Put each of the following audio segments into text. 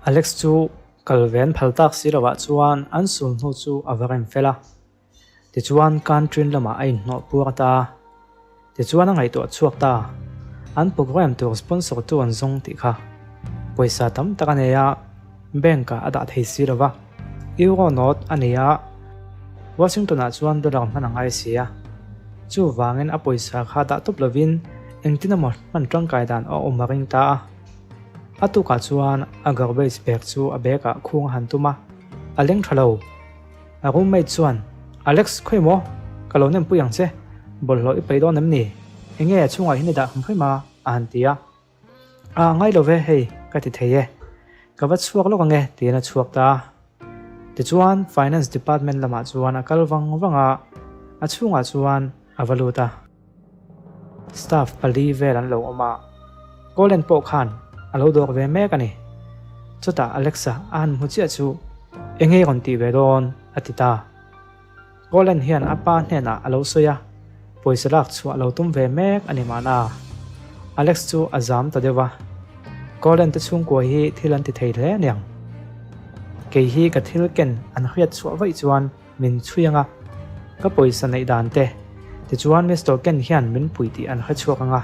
Alex chu kal ve an phal tak si lovah chuan an sul hnu chu a va rem fel a. Tichuan canteen lamah a inhnawh puar ta. Tichuan a ngaihtuah chhuak ta. An program tur sponsor tu an zawng tih kha. Pawisa tam tak a nei a, bank ah a dah thei si lova. Euro note a nei a, Washington ah chuan dollar hman a ngai si a. Chuvangin a pawisa kha dah tawp lovin engtin emaw hman tangkai dan a awm a ring ta a. A tukah chuan a garbage bag chu a bag ah khung a han tum a, a leng tha lo. A roommate chuan, Alex, khawi maw? Ka lo nem pui ang che. Bawlhhlawh i peih dawn em ni? Enge a chhungah hian i dah hrim hrim a? a han ti a. A ngai lo ve, hei, ka ti thei e. Ka va chhuak lawk ang e, tiin a chhuak ta a. Tichuan, Finance Department lamah chuan a kal vang vang a, a chhungah chuan a va lut a. Staff pali vel an lo awm a, Colin pawh khan a lo dawk ve mek a ni. Chutah Alexa a han hmu chiah chu enge rawn tih ve dawn a ti ta. Colin hian a pa hnenah a lo sawi a, pawisa lak chhuah a lo tum ve mek a ni mahna. Alex chu a zam ta deuh a, Colin te chhungkua hi thil an ti thei hle aniang. Kei hi ka thil ken an hriat chhuah vaih chuan Min chhui anga, ka pawisa neih dan te, tichuan Mister Ken hian min pui tih an hre chhuak anga,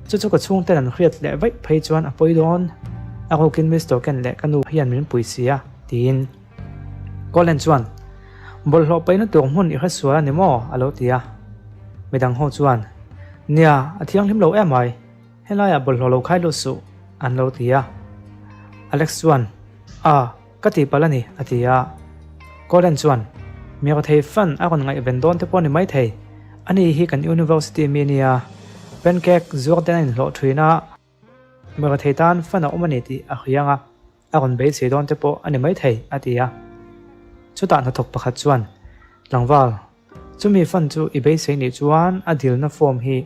chu chu ka chhungten an hriat leh vaih phei chuan a pawi dawn, a rukin Mister Ken leh ka nu hian min pui si a, tiin. Colin chuan, Bawlhhlawh paihna tur hmun i hre sual a ni maw? a lo ti a. Midang ho chuan, Nia, a thianghlim lo em ai. Helaiah bawlhhlawh lo khai lut suh, an lo ti a. Alex chuan, A, ka tihpalh a ni, a ti a. Colin chuan, Mi rawthei fan a rawn ngaihven dawn te pawh a ni maithei. Ani hi kan university mi a nia, pancake zuar ten a inhlawh thin a, mi rawthei tan fan a awm a ni tih a hria ang a, a rawn beisei dawn te pawh a ni maithei, a ti a. Chutah hnathawk pakhat chuan, Tlangval, Chumi fund chu i beisei nih chuan a dilna form hi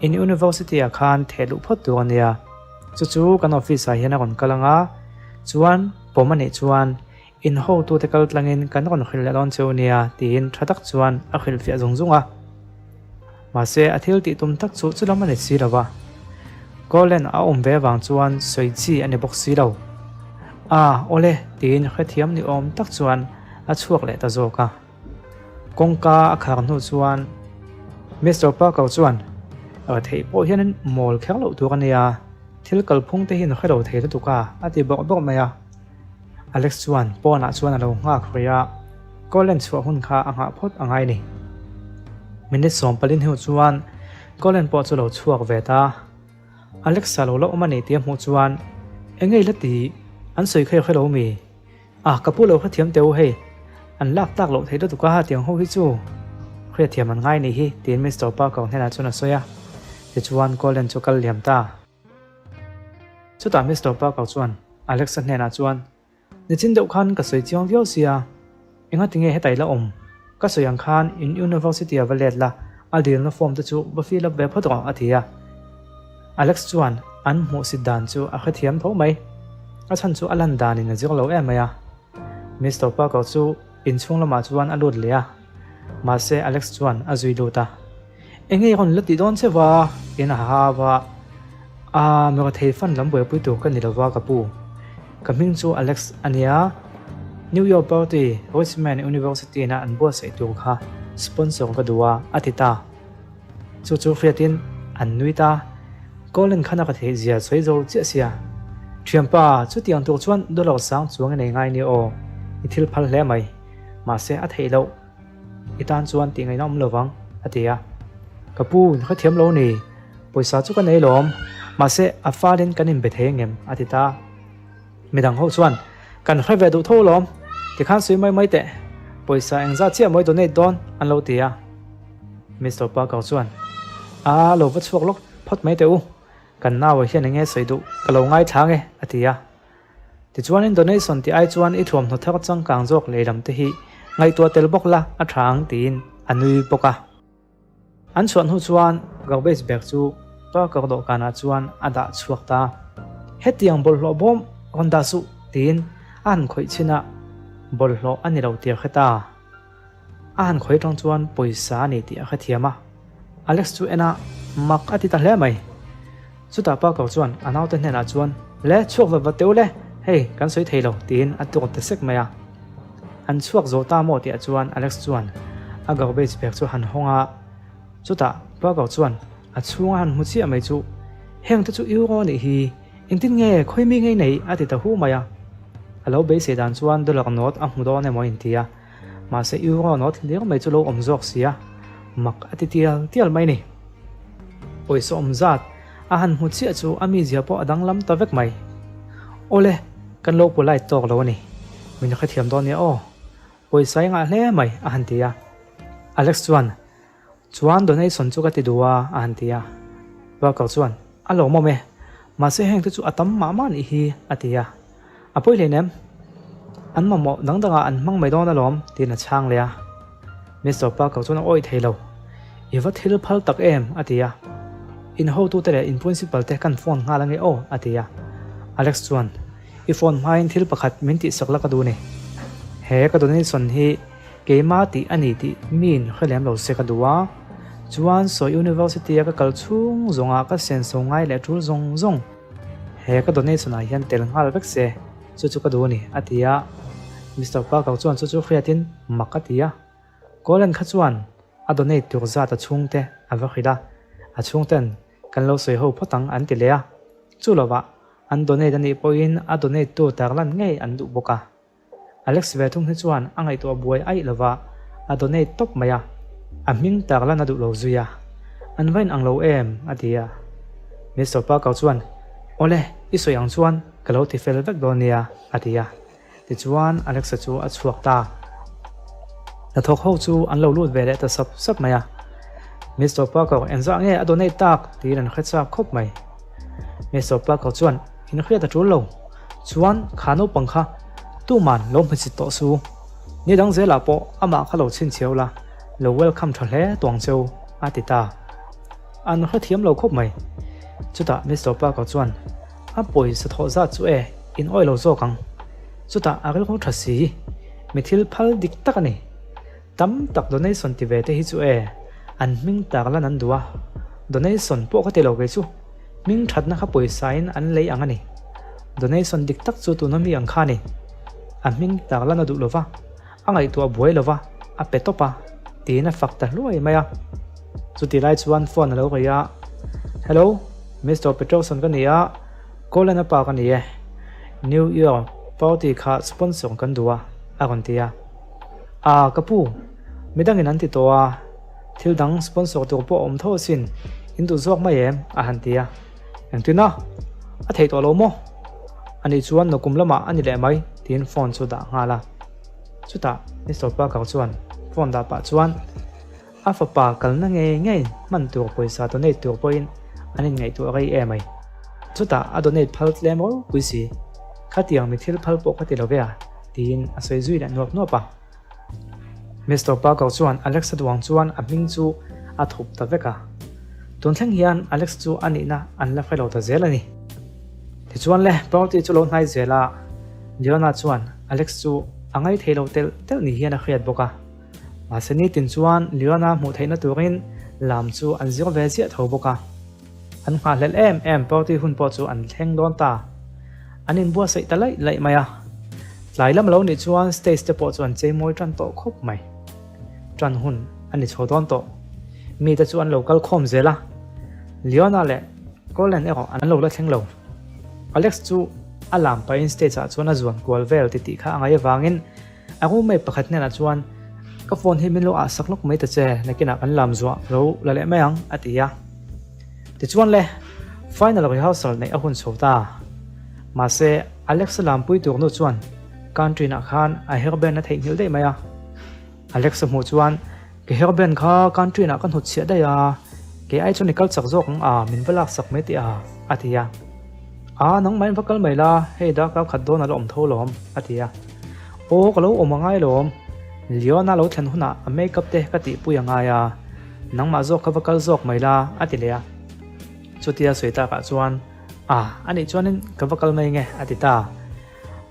in university ah khan theh luh phawt tur a nia. Chu chu kan office ah hian a rawn kal ang a, chuan pawm a nih chuan in hotute kal tlangin kan rawn hrilh leh dawn cheu nia tiin tha tak chuan a hrilhfiah zung zung a. Mahse a thil tih tum tak chu chulam a ni si lo va. Colin a awm ve avang chuan sawi chi a ni bawk si lo. A, awle tiin hrethiam ni awm tak chuan a chhuak leh ta zawk a. Kawngka a khar hnu chuan Mister Parker chuan, Ra theih pawh hian mawl kher loh tur a nia, thil kalphung te hian hre lo thei lutuk a, a ti bawrh bawrh mai a. Alex chuan pawnah chuan a lo nghak hrui a, Colin chhuah hun kha a nghah phawt a ngai ni. Minute 40 hnu chuan Colin pawh chu lo chhuak ve ta. Alex a lo la awm a ni tih a hmuh chuan, Eng nge i la ti? An sawi kha i hre lo mi? A, ka pu lo hrethiam teh u hei, an lak tak loh theih lutuk a tiang ho hi chu hriatthiam an ngai nih hi tiin Mister Parker hnenah chuan a sawi a, tichuan Colin chu kal liam ta. Chutah Mister Parker chuan Alexa hnenah chuan, Nichin deuh khan ka sawi chiang viau sia, enga tinge hetai la awm? Ka sawi ang khan in university a va let la, a dilna form te chu va fill up ve phawt rawh a ti a. Alex chuan an hmuhsit dan chu a hrethiam tho mai. A chhan chu a lan danin a zir lo em mai a. Mister Parker chu inchhung lamah chuan a lut leh a. Mahse Alex chuan a zui lut a. Enge i rawn la tih dawn che va? Tiin a ha va. A, mi rathei fan lam buaipui tur ka ni lova ka pu. Ka hming chu Alex a nia. New York Party Richmond University na an buatsaih tur kha sponsor ka duh a, a ti ta. Chu chu hriatin an nui ta. Colin khan a ka theih zia sawi zo chiah sia. Thianpa, chutiang tur chuan dollar sang chuang i nei ngai nia aw, i thil phal hle mai. Mahse a theih loh. I tan chuan tih ngaihna awm lo vang, a ti a. Ka pu, in hrethiam lo ni. Pawisa chu ka nei lawm. Mahse a falin kan inbe thei angem? a ti ta. Midang ho chuan, Kan hre ve duh tho lawm, tikhan sawi mai mai teh, pawisa engzat chiah mawi donate dawn an lo ti a. Mister Parker chuan, A lo va chhuak lawk phawt mai teh u, kan naua hian enge sawi duh ka lo ngaithla ange a ti a. Tichuanin donation tih ai chuan i thuamhnaw thar changkang zawk lehlam te hi ngaihtuah tel bawk la a tha ang tiin a nui bawk a. An chhuah hnu chuan garbage bag chu Parker dawhkanah chuan a dah chhuak ta. Hetiang bawlhhlawh bawm rawn dah suh tiin a han khawih chhin a, bawlhhlawh a ni lo tir hre ta. A han khawih atang chuan pawisa a ni tih a hrethiam a. Alex chu en a, mak a ti ta hle mai. Chutah Parker chuan a naute hnenah chuan, Le, chhuak vat vat teh u le! Hei, kan sawi thei lo, tiin a tuk ta sek mai a. An chhuak zawh ta maw tihah chuan Alex chuan a garbage bag chu a han hawng a. Chutah Parker chuan a chhunga han hmu chiah mai chu, Heng te chu euro nih hi, engtin nge khawi mi ngei nei? a ti ta hu mai a. A lo beisei dan chuan dollar note a hmu dawn emaw inti a. Mahse euro note hlir mai chu lo awm zawk si a, mak a ti tial tial mai ni. Pawisa awm zat a han hmu chiah chu a mizia pawh a danglam ta vek mai. Awle, kan lo polite tawk lo a ni. Min hrethiam dawn nia aw. Pawisa i ngah hle mai, a han ti a. Alex chuan, Chuan donation chu ka ti duh a, a han ti a. Parker chuan, A lawmawm e, mahse heng te chu a tam mah mah nih hi, a ti a. A pawi hleinem, an mamawh dang dangah an hmang mai dawn alawm, tiin a chhang leh a. Mister Parker chuan a awih thei lo. I va thil phal tak em? a ti a. In hotute leh in principal te kan phone nghal ange aw, a ti a. Alex chuan, I phone hmain thil pakhat min tihsak la ka duh ni. He ka donation hi Keimah tih a ni tih miin hre lem lo se ka duh a, chuan sawi University a ka kal chhung zawngah ka senso ngai leh tul zawng zawng he ka donation ah hian tel nghal vek se chu chu ka duh a ni a ti a, Mister Parker chuan chu chu hriatin mak a ti a, Colin kha chuan a donate tur zat a chhungte a va hrilh a, a chhungten kan lo sawi ho phawt ang an ti leh a, chu lovah an donate a nih pawhin a donate tu tarlan ngei an duh bawk a. Alex ve thung hi chuan a ngaihtuah buai aih lova, a donate tawp mai a, a hming tak lan a duh lo zui a, An va inang lo em? a ti a. Mister Parker chuan, Awle, i sawi ang chuan ka lo ti fel vek dawn nia, a ti a. Tichuan Alexa chu a chhuak ta. Hnathawk ho chu an lo lut ve leh ta sap sap mai a. Mister Parker, engzah nge a donate tak? tiin an hre chak khawp mai. Mister Parker chuan, In hriat a tul lo. Chuan kha naupang kha tuman lo hmusit tawh su. Ni dang zelah pawh amah kha lo chhinchhiau la, lo welcome tha hle tuang cheu, a ti ta. An hrethiam lo khawp mai. Chutah Mister Parker chuan, A pawisa thawh zat chu e, in awih lo zawk ang. Chutah a rilru tha si, mi thil phal dik tak a ni. Tam tak donation ti ve te hi chu e, an hming tak lan an duh a, donation pawh ka ti lo kei chu, hming thatna kha pawisa in an lei ang a ni. Donation dik tak chu tuna mi ang kha a ni. A hming tak lan a duh lova, a ngaihtuah buai lova, a pe tawp a, tiin a fak ta hluai mai a. Chuti lai chuan phone a lo rei a, Hello, Mister Peterson ka ni a, Colin-a pa ka ni e, New Year party kha sponsor kan duh a, a rawn ti a. A, ka pu, midangin an ti tawh a, thil dang sponsor tur pawh a awm tho asin, in duh zawk mai em? a han ti a. Engtin a? A theih tawh lo maw? Anih chuan nakum lamah a ni leh mai, tiin phone chu dah nghal a. Chutah Mister Parker chuan phone dah pah chuan a fapa kalna ngei ngei hman tur pawisa donate tur pawhin an inngaihtuah rei em ai. Chutah a donate phal tlem ropui si, khatiang mi thil phal pawh ka ti lo ve a. Tiin a sawi zui leh nuap nuap a. Mister Parker chuan Alex-a duang chuan a hming chu a thup ta vek a. Tun thleng hian Alex chu a nihna an la hre lo ta zel a ni. Tichuan le, party chu lo hnai zel a, Leona chuan Alex chu a ngaithei lo telh telh ni hian a hriat bawk a. Mahse nitin chuan Leona hmuh theihna turin lam chu an zir ve ziah tho bawk a. An nghahhlelh em em party hun pawh chu an thleng dawn ta. An inbuatsaih ta laih laih mai a. Tlai lam lo nih chuan stage te pawh chu an chei mawi tan tawh khawp mai. Tan hun a ni chho dawn tawh. Mite chu an lo kal khawm zel a. Leona leh Colin erawh an lo la thleng lo. Alex chu a lam pahin stage ah chuan a zuan kual vel titih kha a ngaih avangin A roommate pakhat hnenah chuan, Ka phone hi min lo ah sak lawk mai ta che, nakinah kan lam zuah lo la leh mai ang, a ti a. Tichuan le, final rehearsal neih a hun chho ta. Mahse, Alex-a lampui tur nu chuan canteen-ah khan a hairband a theihnghilh daih mai a. Alex-a hmuh chuan, Ka hairband kha canteen-ah ka hnutchhiah daih a, kei ai chuan i kal chak zawk ang a, min va laksak mai teh a, a ti a. A, nangmah in va kal mai la, hei darkar khat dawn a la awm tho lawm, a ti a. Aw, ka lo awm a ngai lawm. Leona lo thlen hunah a make up te ka tihpui a ngai a, nangmah zawk kha va kal zawk mai la, a ti leh a. Chutia sawi takah chuan, A, anih chuanin ka va kal mai nge, a ti ta.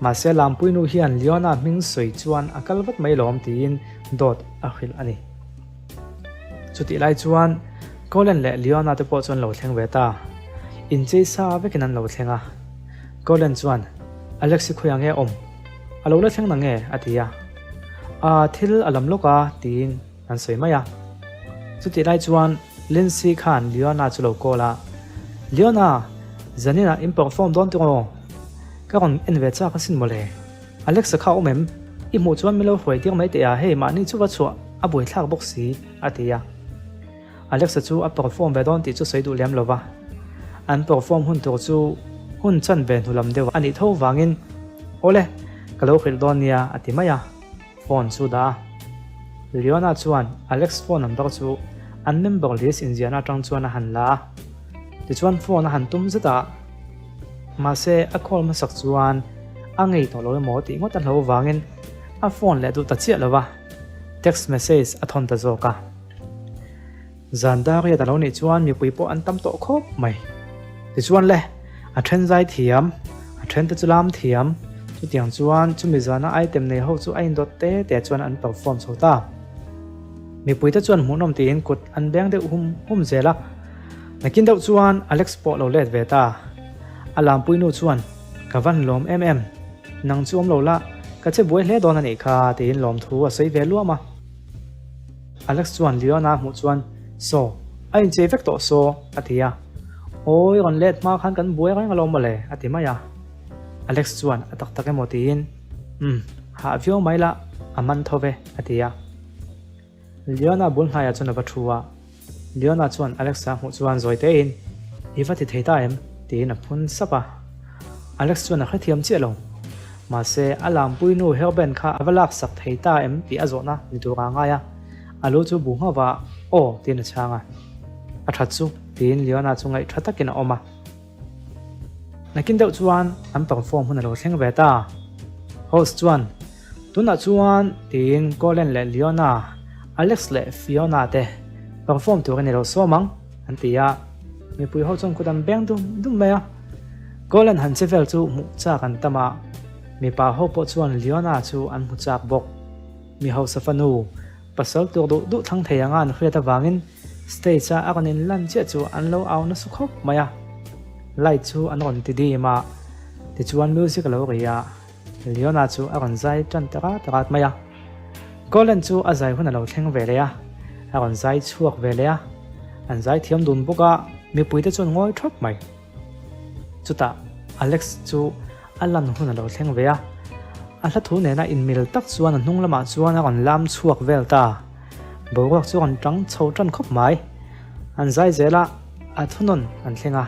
Mahse Lampuinu hian Leona hming sawi chuan a kal vat mai lawm tiin dawt a hrilh a ni. Chutih lai chuan Colin leh Leona te pawh chuan lo thleng ve ta. Inchei sa vekin an lo thleng a. Colin chuan, Alex hi khawiah nge a awm? A lo la thleng na nge? a ti a. Aa, thil a lam lawk a, tiin an sawi mai a. Chutih lai chuan Lindsay khan Leona chu lo call a, Leona, zaninah in perform dawn tiraw? Ka rawn en ve chak asin mawle. Alexa kha a awm em? I hmuh chuan min lo hruai tir mai teh a, hei mahni chu va chhuah a buaithlak bawk si, a ti a. Alexa chu a perform ve dawn tih chu sawi duh lem lo va, an perform hun tur chu hun chan ve hnu lam deuh a nih tho vangin, Awle, ka lo hrilh dawn nia a ti mai a, phone chu dah a. Leona chuan Alex phone number chu an member list inziahna atang chuan a han la a, tichuan phone a han tum zet a, mahse a call hmasak chuan a ngei tawh lo emaw tih ngawt a hlo vangin a phone leh duh ta chiah lo va, text message a thawn ta zawk a. Zan dariat a lo nih chuan mipui pawh an tam tawh khawp mai. Tichuan le, a then zai thiam, a then te chu lam thiam, chutiang chuan chumi zana item nei ho chu a indawt te te chuan an perform chho ta. Mipui te chuan hmuhnawm tiin kut an beng deuh hum hum zel a. Nakin deuh chuan Alex pawh lo let ve ta. A lampui nu chuan, Ka van lawm em em, nang chu awm lo la, ka che buai hle dawn a nih kha tiin lawmthu a sawi ve luam a. Alex chuan Leona hmuh chuan, Saw, a inchei vek tawh saw, a ti a. Awi, rawn let hma khan kan buai reng alawm mawle, a ti mai a. Alex chuan a tak tak emaw tiin, Umm, hah viau mai la, a man tho ve, a ti a. Leona bul hnaiah chuan a va thu a. Leona chuan Alex-a hmuh chuan zawi tein, I va ti thei ta em? tiin a phun sap a. Alex chuan a hrethiam chiah lo. Mahse, a lampui nu hairband kha a va laksak thei ta em tih a zawhna ni tur a ngai a. A lu chu bu nghauh va, Aw, tiin a chhang a. A that chu, tiin Leona chu ngaih tha takin a awm a. Nakin deuh chuan an perform hun a lo thleng ve ta. Host chuan, Tunah chuan tiin Colin leh Leona, Alex leh Fiona te perform tur a ni lo sawm ang, an ti a. Mipui ho chuan kut an beng dum dum mai a. Colin han che vel chu hmuh chak an tam a, mipa ho pawh chuan Leona chu an hmu chak bawk. Mi hausa fanu, pasal tur duh duh thlang thei anga an hriat avangin stage-a a rawn inlan chiah chu an lo au nasa khawp mai a. Light chu an rawn ti dim a, tichuan music a lo ri a, Leona chu a rawn zai tan ta rat rat mai a. Colin chu a zai hun a lo thleng ve leh a, a rawn zai chhuak ve leh a, an zai thiam dun bawk a, mipuite chuan ngawi thawp mai. Chutah Alex chu a lan hun a lo thleng ve a, a hla thu nena inmil tak chuan a hnung lamah chuan a rawn lam chhuak vel ta. Boruak chu a rawn tang chho tan khawp mai. An zai zel a, a thunawn an thleng a,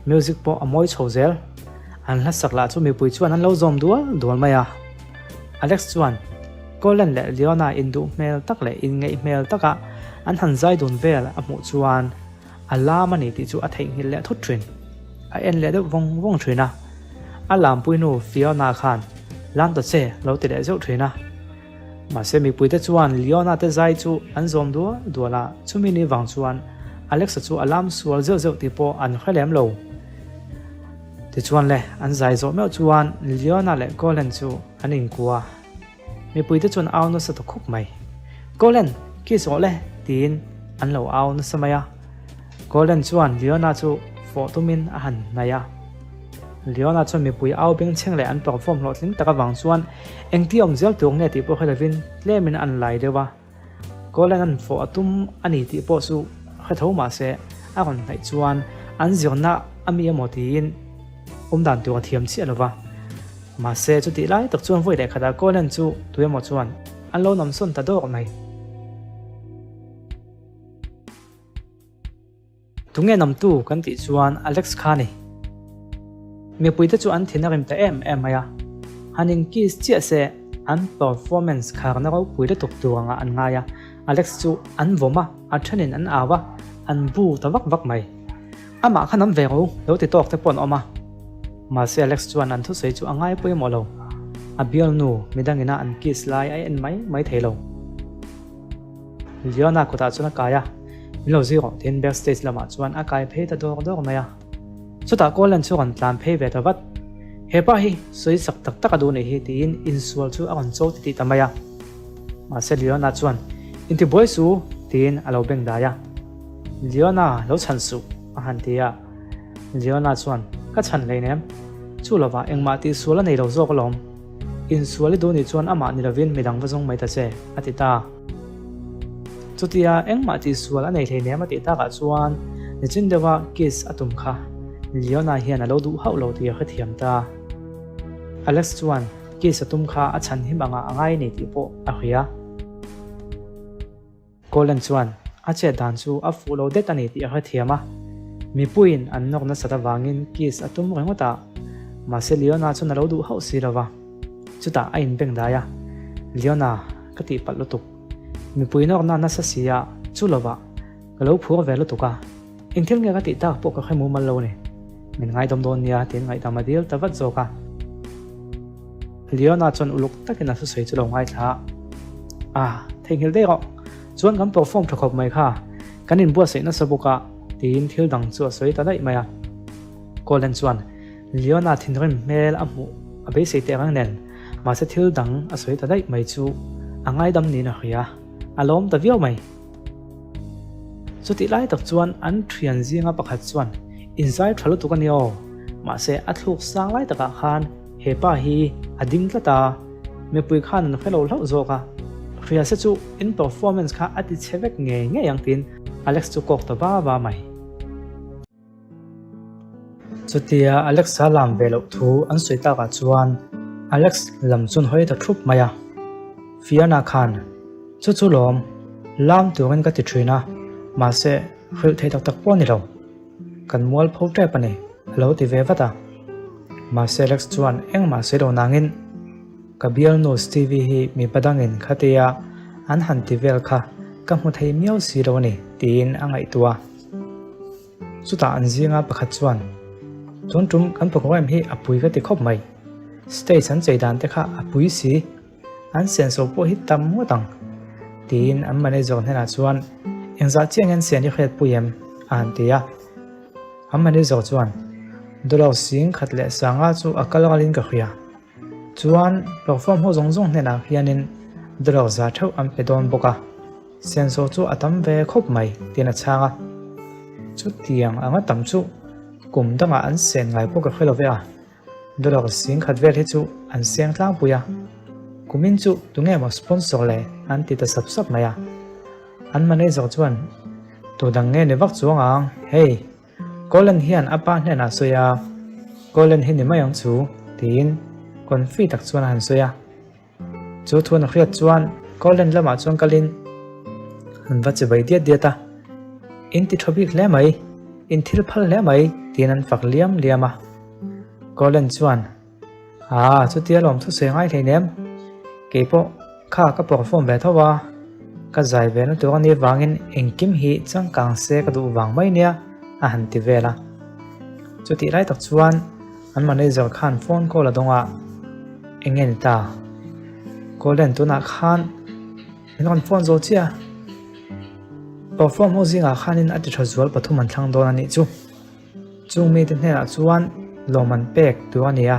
music pawh a mawi chho zel. An hla sak lah chu mipui chuan an lo zawm dual dual mai a. Alex chuan Colin leh Leona induh hmel tak leh inngeih hmel taka an han zai dun vel a hmuh chuan A lam a ni tih chu a theihnghilh leh thut thin. A en leh deuh vawng vawng thin a. A lampuinu Fiona khan lam ta che lo ti leh zeuh thin a. Mahse mipuite chuan Leona te zai chu an zawm dual dual a, chumi ni vang chuan Alexa chu a lam sual zeuh zeuh tih pawh an hre lem lo. Tichuan le, an zai zawh meuh chuan Leona leh Colin chu an inkua. Mipuite chuan au nasa ta khup mai. Colin, kiss rawh le! tiin an lo au nasa mai a. Colin chuan Leona chu fawh tumin a han hnaih a. Leona chuan mipui au bengchheng leh an perform hlawhtling tak avang chuan engti awm zel tur nge tih pawh hre lovin tlemin an lai deuh a. Colin an fawh a tum a ni tih pawh chu hre tho mah se a rawn hnaih chuan an zirna a mi emaw tiin awm dan tur a thiam chiah lo va. Mahse chutih lai tak chuan vawi leh khatah Colin chu tu emaw chuan an lo namsawn ta dawk mai. Tunge namtu kan tih chuan Alex kha ni. Mipuite chu an thin a rim ta em em mai a, han in kiss chiah se an performance kharna ropui lutuk tur angah an ngai a, Alex chu an vawm a, a thenin an au a, an bu ta vak vak mai. Amah kha nam ve ro, lo ti tawk te pawh an awm a. Mahse Alex chuan an thusawi chu a ngai pawimawh lo, a bialnu midangina an kiss lai a en mai mai thei lo. Leona kutah chuan a kai a, Min lo zui rawh tiin backstage lamah chuan a kai phei ta dawr dawr mai a. Chutah Colin chu a rawn tlan phei ve ta vat. He pa hi sawi sak tak tak a duh nih hi tiin insual chu a rawn cho titih ta mai a. Mahse Leona chuan, Intibuai su tiin a lo beng dai a. Leona lo chhan suh a han ti a. Leona chuan, Ka chhan hleinem. Chu lovah engmah tihsual a nei lo zawk alawm. Insual i duh nih chuan amah ni lovin midang va zawng mai ta che, a ti ta. Chutia engmah tihsual a nei hleinem a tih takah chuan nichin deuha kiss a tum kha Leona hian a lo duh hauh lo tih a hrethiam ta. Alex chuan kiss a tum kha a chhan him angah a ngai a ni tih pawh a hria. Colin chuan a chet dan chu a fuh lo det a ni tih a hrethiam a, mipuiin an nawk nasat avangin kiss a tum ringawt a, mahse Leona chuan a lo duh hauh si lo va, chutah a inbeng dai a, Leona, ka tihpalh lutuk. Mipui nawkna nasa si a, chu lovah ka lo phur ve lutuk a, eng thil nge ka tih tak pawh ka hre mumal lo a ni. Min ngaidawm dawn nia tiin ngaihdam a dil ta vat zawk a. Leona chuan uluk takin a thusawi chu lo ngaithla a, Ah, theihnghilh daih rawh. Chuan kan perform tha khawp mai kha, kan inbuatsaih nasa bawk a, tiin thil dang chu a sawi ta daih mai a. Colin chuan Leona thinrim hmel a hmuh a beisei teh reng nen, mahse thil dang a sawi ta daih mai chu a ngaidam niin a hria, a lawm ta viau mai. Chutih lai tak chuan an thian zinga pakhat chuan, Inzai tha lutuk a ni aw, mahse a thluk sang lai takah khan He pa hi a ding tlat a, mipui khan an hre lo hlauh zawk a, hria se chu in performance kha a ti chhe vek ngei ngei ang tiin Alex chu kawk ta va va mai. Chutia Alex-a lam ve loh thu an sawi takah chuan Alex lam chuan hawi ta thup mai a, Fiona khan, Chu chu lawm, lam turin ka ti thin a, mahse hrilh thei tak tak pawh a ni lo. Kan mual pho tep a ni, a lo ti ve vat a. Mahse Alex chuan engmah sawi lo nangin, Ka bialnu Stevie hi mipa dangin khatia an han ti vel kha ka hmu thei miau si lo a ni, tiin a ngaihtuah a. Chutah an zinga pakhat chuan, Tun tum kan programme hi a pui ka ti khawp mai. Stage an chei dan te kha a pui si. An senso pawh hi tam ngawt ang, tiin an manager hnenah chuan, Engzah chiah nge an sen i hriatpui em? a han ti a. An manager chuan, Dollar 10,500 chu a kal ralin ka hria. Chuan perform ho zawng zawng hnenah hianin dollar 100 theuh an pe dawn bawk a, senso chu a tam ve khawp mai, tiin a chhang a. Chutiang anga tam chu kum dangah an sen ngai pawh ka hre lo ve a. Dollar 10,000 vel hi chu an seng tlangpui a, kumin chu tunge maw sponsor le an ti ta sap sap mai a. An manager chuan tu dang nge ni vak chuang ang, hei Colin hian a pa hnenah sawi a, Colin hi ni mai ang chu tiin confi tak chuan a han sawi a. Chu thuan a hriat chuan Colin lamah chuan kalin an va che bai diat diat a, In ti tha bik hle mai, in thil phal hle mai tiin an fak liam liam a. Colin chuan, Aa, chutia lawm thusawi ngai hleinem, keipawh kha ka perform ve tho a, ka zai ve na tur a nih vangin engkim hi changkang se ka duh vang mai nia a han ti vel a. Chutih lai tak chuan An manager khan phone call a dawng a, Eng nge ni ta? Colin tunah khan min rawn phone zo chiah a, perform ho zingah khanin a ti tha zual pathum an thlang dawn a nih chu. Chung mite hnenah chuan lawmman pek tur a ni a,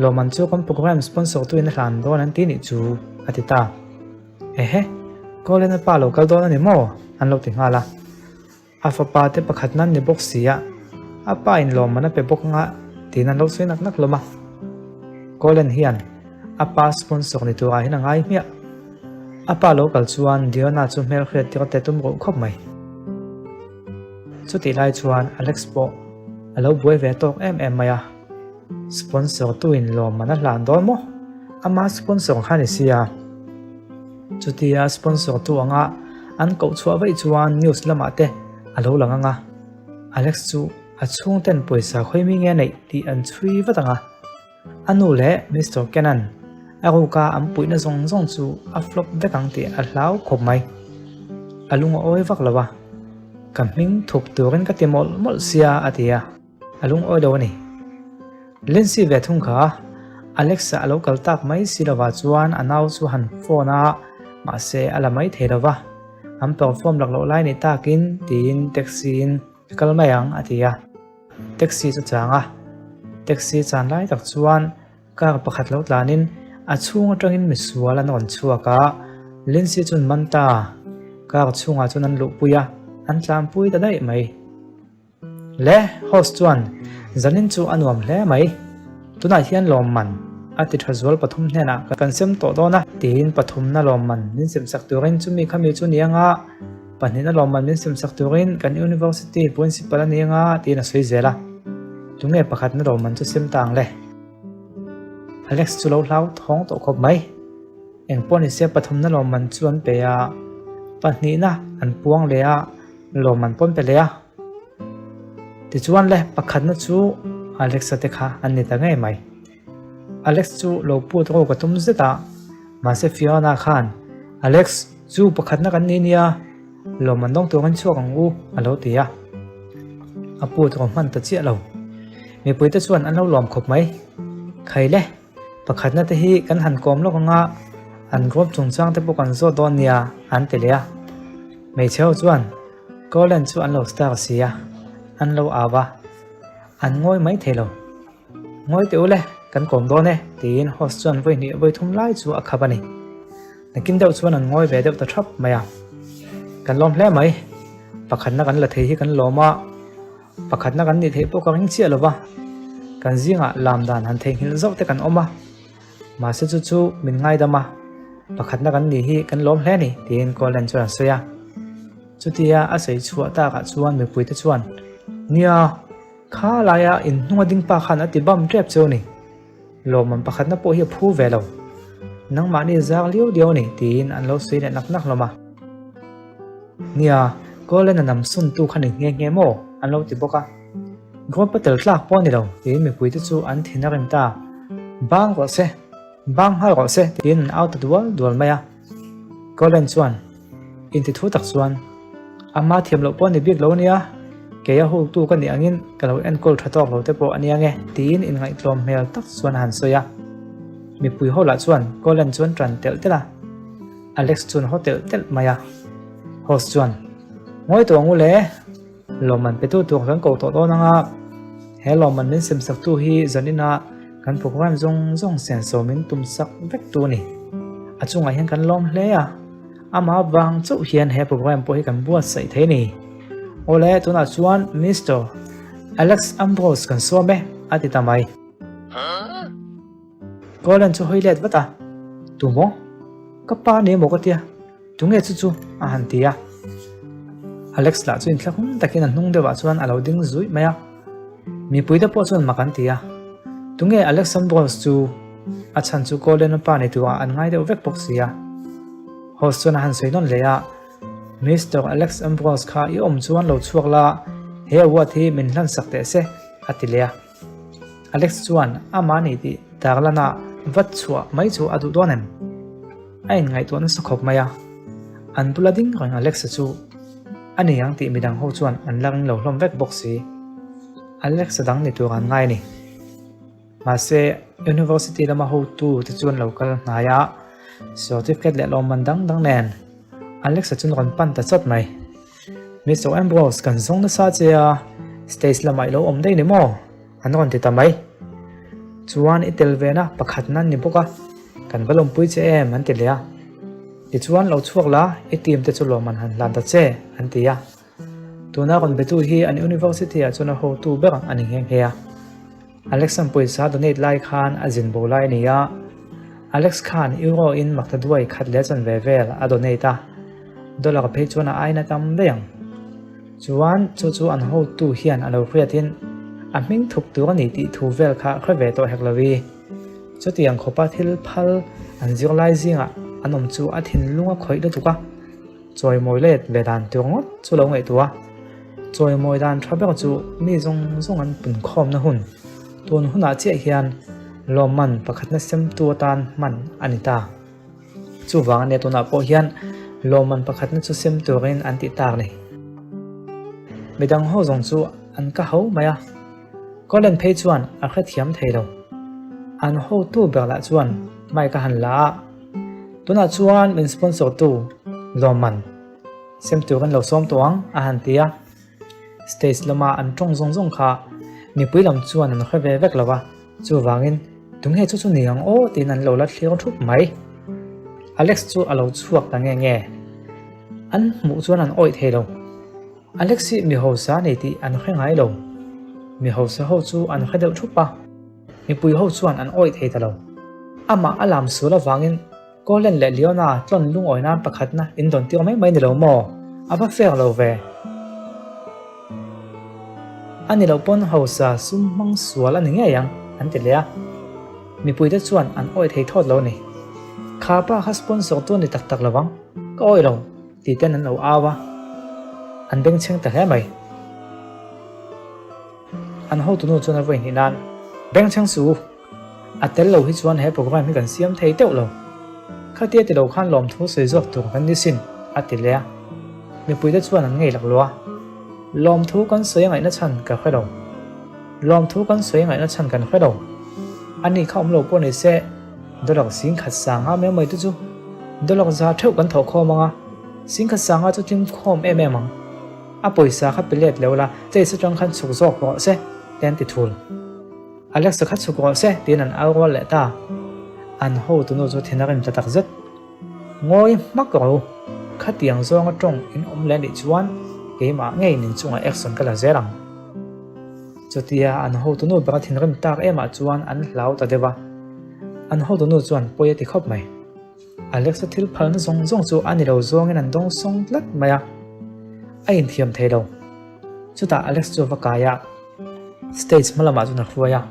lawmman chu kan programme sponsor tuin a hlan dawn an ti nih chu a ti ta. Ehe, Colin a pa lo kal dawn a ni maw? an lo ti nghal a. A fapa te pakhat nan ni bawk si a, a pa in lawmman a pe bawk anga tiin an lo sawi nak nak hlawm a. Colin hian a pa sponsor ni turah hian a ngai hmiah. A pa lo kal chuan Diona chu hmelhriat tir te tum ruh khawp mai. Chutih lai chuan Alex pawh a lo buai ve tawk em em mai a. Sponsor tu in lawmman a hlan dawn maw? Ama sponsor kha ni sia. Chutia sponsor tu anga an koh chhuah vaih chuan news lamah te a lo lang ang a, Alex chu a chhungten pawisa khawi mi nge neih tih an chhui vat ang a. A nu leh Mister Kenan a ruka an puihna zawng zawng chu a flop vek ang tih a hlau khawp mai. A lung a awi vak lo a, Ka hming thup turin ka ti mawlh mawlh sia a ti a. A lungawi lo a ni. Lindsay ve thung kha Alexa a lo kal tak mai si lovah chuan a nau chu han phone a, mahse a la mai thei lova. An perform lak loh lai ni takin tiin taxi in ka kal mai ang a ti a. Taxi chu chang a, taxi chan lai tak chuan car pakhat lo tlanin a chhung atangin misual an rawn chhuak a, Lindsay chuan man ta, car chhungah chuan an luhpui a, an tlanpui ta daih mai. Le, host chuan, Zanin chu a nuam hle mai. Tunah hian lawmman a ti tha zual pathum hnenah kan sem tawh dawn a, tiin pathumna lawmman min semsak turin chumi khami chu ni anga pahnihna lawmman min semsak turin kan University Principal a ni anga tiin a sawi zel a. Tunge pakhatna lawmman chu sem ta ang le? Alex chu lo hlau thawng tawh khawp mai. Eng pawh ni se pathumna lawmman chu an pe a, pahnihna an puang leh a, lawmman pawn pe leh a. Tichuan le, pakhatna chu Alex-a te kha an ni ta ngei mai. Alex chu lo put rawk a tum zet a, mahse Fiona khan, Alex, chu pakhatna kan ni nia, lawmman dawng tur kan chhuak ang u, a lo ti a. A put rawk hman ta chiah lo. Mipuite chuan an lo lawm khawp mai. Khai le, pakhatna te hi kan han kawm lawk anga an group chungchang te pawh kan zawt dawn nia, an ti leh a. Hmeichhe ho chuan, Colin chu an lo star si a, an lo au a, an ngawi mai thei lo. Ngawi teh u le, kan kawm dawn e, tiin host chuan vawi hnih vawi thum lai chu a khap a ni. Nakin deuh chuan an ngawi ve deuh ta thap mai a. Kan lawm hle mai, pakhatna kan la thei hi kan lawm a, pakhatna kan nih theih pawh ka ring chiah lo va, kan zingah lam dan han theihnghilh zauh te kan awm a. Mahse chu chu min ngaidam a, pakhatna kan nih hi kan lawm hle a ni, tiin Colin chuan a sawi a. Chutia a sawi chhuah takah chuan mipuite chuan, Nia, kha laia inhnunga ding pa khan a ti bam tep cheu a ni. Lawmman pakhatna pawh hi a phu ve lo. Nangmahni zar liau liau a ni, tiin an lo sawi leh nak nak hlawm a. Nia, Colin a nam suntu kha ni nghe nghe maw? an lo ti bawk a. Group a tel tlak pawh a ni lo, tiin mipuite chu an thin a rim ta. Bang rawh se, bang nghal rawh se, tiin an au ta dual dual mai a. Colin chuan inti thu tak chuan, Ama thiam loh pawh a ni bik lo ania, kei a hultu ka nih angin ka lo enkawl tha tawk lo te pawh a nia nge, tiin inngaihtlawm hmel tak chuan a han sawi a. Mipui ho lah chuan Colin chuan tan telh telh a, Alex chuan haw telh telh mai a. Host chuan, Ngawi tawh ang u le! Lawmman petu tur kan koh tawh dawn anga he lawmman min semsaktu hi zaninah kan program zawng zawng senso min tumsak vek tu a ni. A chungah hian kan lawm hle a, amah vang chauh hian he program pawh hi kan buatsaih thei a ni. Awle, tunah chuan Mister Alex Ambrose kan sawm e, a ti ta mai. Colin chu hawi let vat a, Tu maw? Ka pa ni emaw ka tia. Tunge chu chu? a han ti a. Alex lah chu inthlahung takin a hnung deuhah chuan a lo ding zuih mai a. Mipuite pawh chuan mak an ti a. Tunge Alex Ambrose chu? A chhan chu Colin-a pa ni turah an ngai deuh vek bawk si a. Host chuan a han sawi nawn leh a, Mister Alex Ambrose kha i awm chuan lo chhuak la, he award hi min hlansak teh se, a ti leh a. Alex chuan amah nih tih darlana vat chhuah mai chu a duh dawn em? A inngaihtuah nasa khawp mai a, an bula ding reng Alex-a chu a ni ang tih midang ho chuan an la ring lo hlawm vek bawk si. Alex-a dang ni tur an ngai a ni. Mahse, University lama hotu te chu an lo kal hnai a, certificate leh lawmman dang dang nen Alex-a chu rawn pan ta chawt mai. Mister Ambrose, kan zawng nasa che a, stage lamah i lo awm daih ni maw? An rawn ti ta mai. Chuan i tel ve na pakhat nan ni bawk a, kan va lawmpui che em an ti leh a. Tichuan lo chhuak la, i team te chu lawm an han hlan ta che an ti a. Tuna rawn betu hi an university ah chuan a hotu ber a ni nghe nghe a. Alex-a'n pawisa donate lai khan a zin bo lai a ni a, Alex khan Euro in maktaduai khat leh chanve vel a donate a, dollar phei chuan a aina tam daih ang. Chuan chu chu an hotu hian a lo hriatin a hming thup tur a ni tih thu vel kha hre ve tawh hek lo i. Chutiang khawpa thil phal an zirlai zingah an awm chu a thinlung a khawih lutuk a. Chawimawi let ve dan tur ngawt chu lo ngaihtuah a, chawimawi dan tha ber chu mi zawng zawng an punkhawmna hun tun hunah chiah hian lawmman pakhatna semtu atan hman a ni ta. Chuvang ania tunah pawh hian lawmman pakhatna chu sem turin an tih tak ni. Midang ho zawng chu an ka ho mai a, Colin phei chuan a hrethiam thei lo. An hotu ber lah chuan mic a han la a, Tunah chuan min sponsor tu lawmman sem tur kan lo sawm tawh ang a han ti a, stage lama an tawng zawng zawng kha mipui lam chuan an hre ve vek lo va, chuvangin tunge chu chu ni ang aw tiin an lo la thlir thup mai. Alex chu a lo chhuak ta nge nge, an hmuh chuan an awih thei lo. Alex hi mi hausa a ni tih an hre ngai lo, mi hausa ho chu an hre deuh thup a. Mipui ho chuan an awih thei ta lo. Amah a lam sual avangin Colin leh Leona tlawn lungawi nan pakhatna in dawn tir mai mai ni lo maw? A va fair lo ve. A ni lo pawn hausa sum hmang sual a ni ngei ang, an ti leh a. Mipuite chuan an awih thei thawt lo a ni. Kha pa kha sponsor tu a ni tak tak lo ang, ka awih lo, tih ten an lo au a. An bengchheng ta hle mai. An hotunu chuan a vawi hnih nan, Bengchheng su! A tel lo hi chuan he program hi kan siam thei teuh lo. Khatia ti lo khan lawmthu sawi zawk tur kan ni sin, a ti leh a. Mipuite chuan an ngei laklawh a. Lawmthu kan sawi a ngaihna chhan ka hre lo. Lawmthu kan sawi a ngaihna chhan kan hre lo. A ni kha awm lo pawh ni se, dollar singkhat sanga mai mai te chu dollar za theuh kan thawh khawm ang a, singkhat sanga chu tling khawm em em ang. A pawisa kha pe let lo la, chase atang khan chhuk zawk rawh se, te an ti thul. Alex-a kha chhuk rawh se, tiin an au rual leh ta. An hotunu chu thin a rim ta tak zet. Ngawi hmak rawh u, khatiang zawnga tawng in awm leh anih chuan keimah ngei nin chungah action ka la zel ang. Chutia an hotunu bera thinrim tak emah chuan an hlau ta deuh a. An hotunu chuan pawi a ti khawp mai. Alexa thil phalna zawng zawng chu a ni lo zawngin an dawng sawng tlat mai a, a inthiam thei lo. Chutah Alex chu a va kai a, stage hma lamah chuan a hruai a.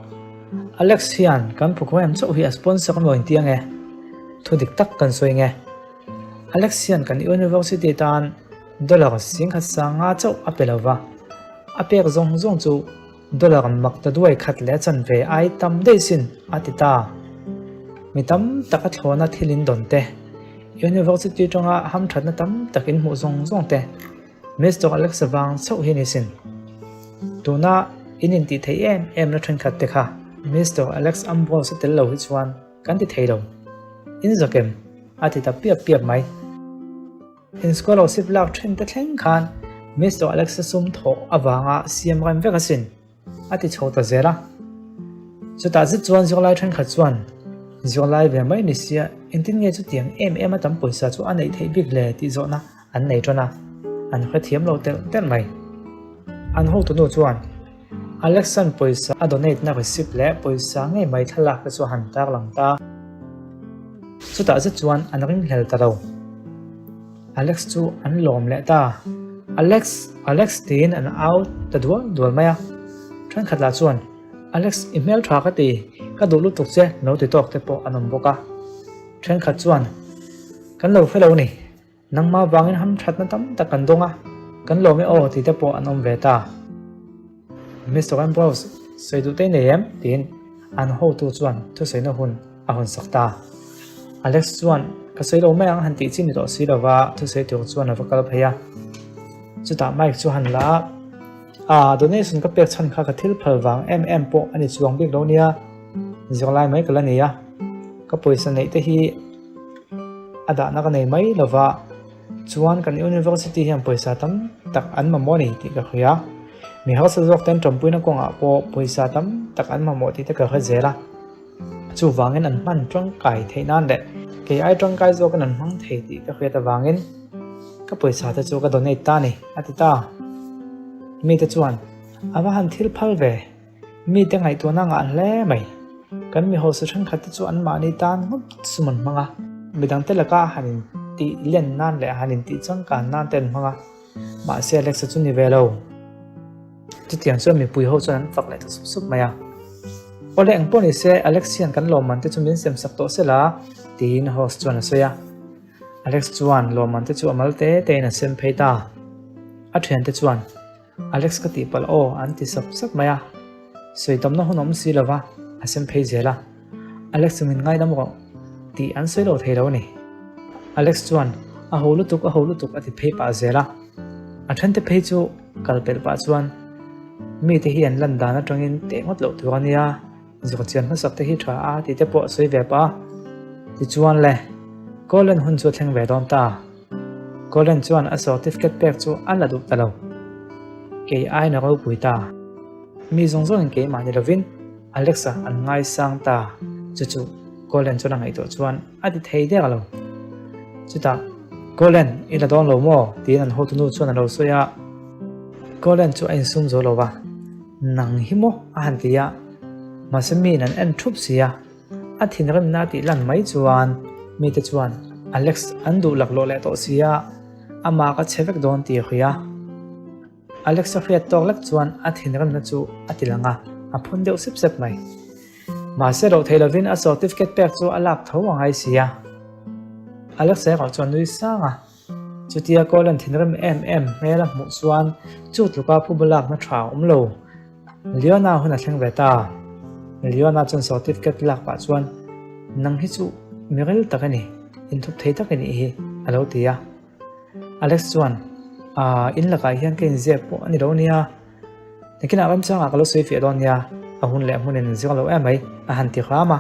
Alex hian kan program chauh hi a sponsor a nuain ti ange, thu dik tak kan sawi nge. Alex hian kan university tan dollar singkhat sanga chauh a pe lo va, a pek zawng zawng chu Dollar mak ta duai khat leh a chanve ai tam daih sin, a ti ta. Mi tam tak a thlawna thil in dawn te, University tanga hamthatna tam tak in hmuh zawng zawng te, Mister Alex vang chauh hi ni sin. Tuna in intih theih em em na thenkhat te kha Mister Alex Ambrose a tel lo hi chuan kan ti thei lo. In zawk em? A ti ta piap piap mai. In scholarship lak thin te thleng khan Mister Alexa sum thawh avanga siam rem vek asin, a ti chho ta zel a. Chutah zet chuan zirlai thenkhat chuan, Zirlai ve mai ni sia, engtin nge chutiang em em a tam pawisa chu a neih theih bik le tih zawhna an nei tan a, an hrethiam lo telh telh mai. An hotunu chuan, Alexan pawisa a donate na receipt leh pawisa ngei mai thlalak te chu a han tarlang ta. Chutah zet chuan an ringhlel ta lo. Alex chu an lawm leh ta. Alex! Alex! tiin an au ta dual dual mai a. Thenkhat lah chuan, Alex, i hmel tha ka ti, ka duh lutuk che lo ti tawk te pawh an awm bawk a. Thenkhat chuan, Kan lo hre lo ni. Nangmah vangin hamthatna tam tak kan dawng a, kan lawm e aw tih te pawh an awm ve ta. Mister Ambrose, sawi duh te nei em? tiin an hotu chuan thusawina hun a hawn sak ta. Alex chuan, Ka sawi lo mai ang han tih chi ni tawh si lova thusawi tur chuan a va kal phei a. Chutah mic chu han la a, Ah, donation ka pek chhan kha ka thil phal vang em em pawh a ni chuang bik lo nia, zirlai mai ka la nei a, ka pawisa neih te hi A dahna ka nei mai lova, chuan kan university hian pawisa tam tak an mamawh a ni tih ka hria. Mi hausa zawk ten tawmpuina kawngah pawh pawisa tam tak an mamawh tih te ka hre zel a. Chuvangin an hman tangkai theih nan leh kei ai tangkai zawkin an hmang thei tih ka hriat avangin ka pawisa te chu ka donate ta a ni, a ti ta. Mite chuan, A va han thil phal ve. Mite ngaihtuahna ngah hle mai. Kan mi hausa thenkhat te chu anmahni tan ngawt sum an hmang a, midangte laka han intih len nan leh han intih changkan nan te an hmang a, mahse Alexa chu ni ve lo. Chutiang chuan mipui ho chuan an fak leh ta sup sup mai a. Awle engpawh ni se Alex hian kan lawmman te chu min sem sak tawh sela tiin host chuan a sawi a. Alex chuan lawmman te chu a mal te te in a sem phei ta. A thiante chuan. Alex ka tih palh aw an ti sap sap mai a, sawi tamna hun awm si lova a sem phei zel a, Alex chu min ngaidam rawh tih an sawi lo thei lo a ni. Alex chuan a ho lutuk a ho lutuk a ti phei pah zel a, a thente phei chu kal pelh pah chuan mite hi an lan dan atangin teh ngawt loh tur a nia, Zawhchian hmasak te hi tha a tih te pawh a sawi ve pah a, tichuan le Colin hun chu a thleng ve dawn ta. Colin chuan a certificate pek chu a la duh ta lo. Kei aiin a ropui ta. Mi zawng zawngin keimah ni lovin Alexa an ngaisang ta. Chu chu Colin chuan a ngaihtuah chuan a ti thei der lo. Chutah, Colin, i la dawn lo maw? tiin an hotunu chuan a lo sawi a. Colin chu a insum zo lo va, Nang hi maw? a han ti a. Mahse miin an en thup si a, a thinrimna a tih lan mai chuan mite chuan Alex an duh laklawh leh tawh si a, amah ka chhe vek dawn tih a hria. Alex a hriat tawk lek chuan a thinrimna chu a ti lang a, a phun deuh sep sep mai. Mahse loh theih lovin a certificate pek chu a lak tho a ngai si a. Alex erawh chuan nui sang a, chutia Colin thinrim em em hmel a hmuh chuan chu tluka phuba lakna tha a awm lo. Leona hun a thleng ve ta. Leona chuan certificate lak pah chuan, Nang hi chu mi ril tak a ni, inthup thei tak i nih hi, a lo ti a. Alex chuan, Aaa, in lakah hian ka inzep pawh a ni lo nia. Nakinah ramchangah ka lo sawi fiah dawn nia, a hun leh hmunin an zir lo em mai, a han ti hram a.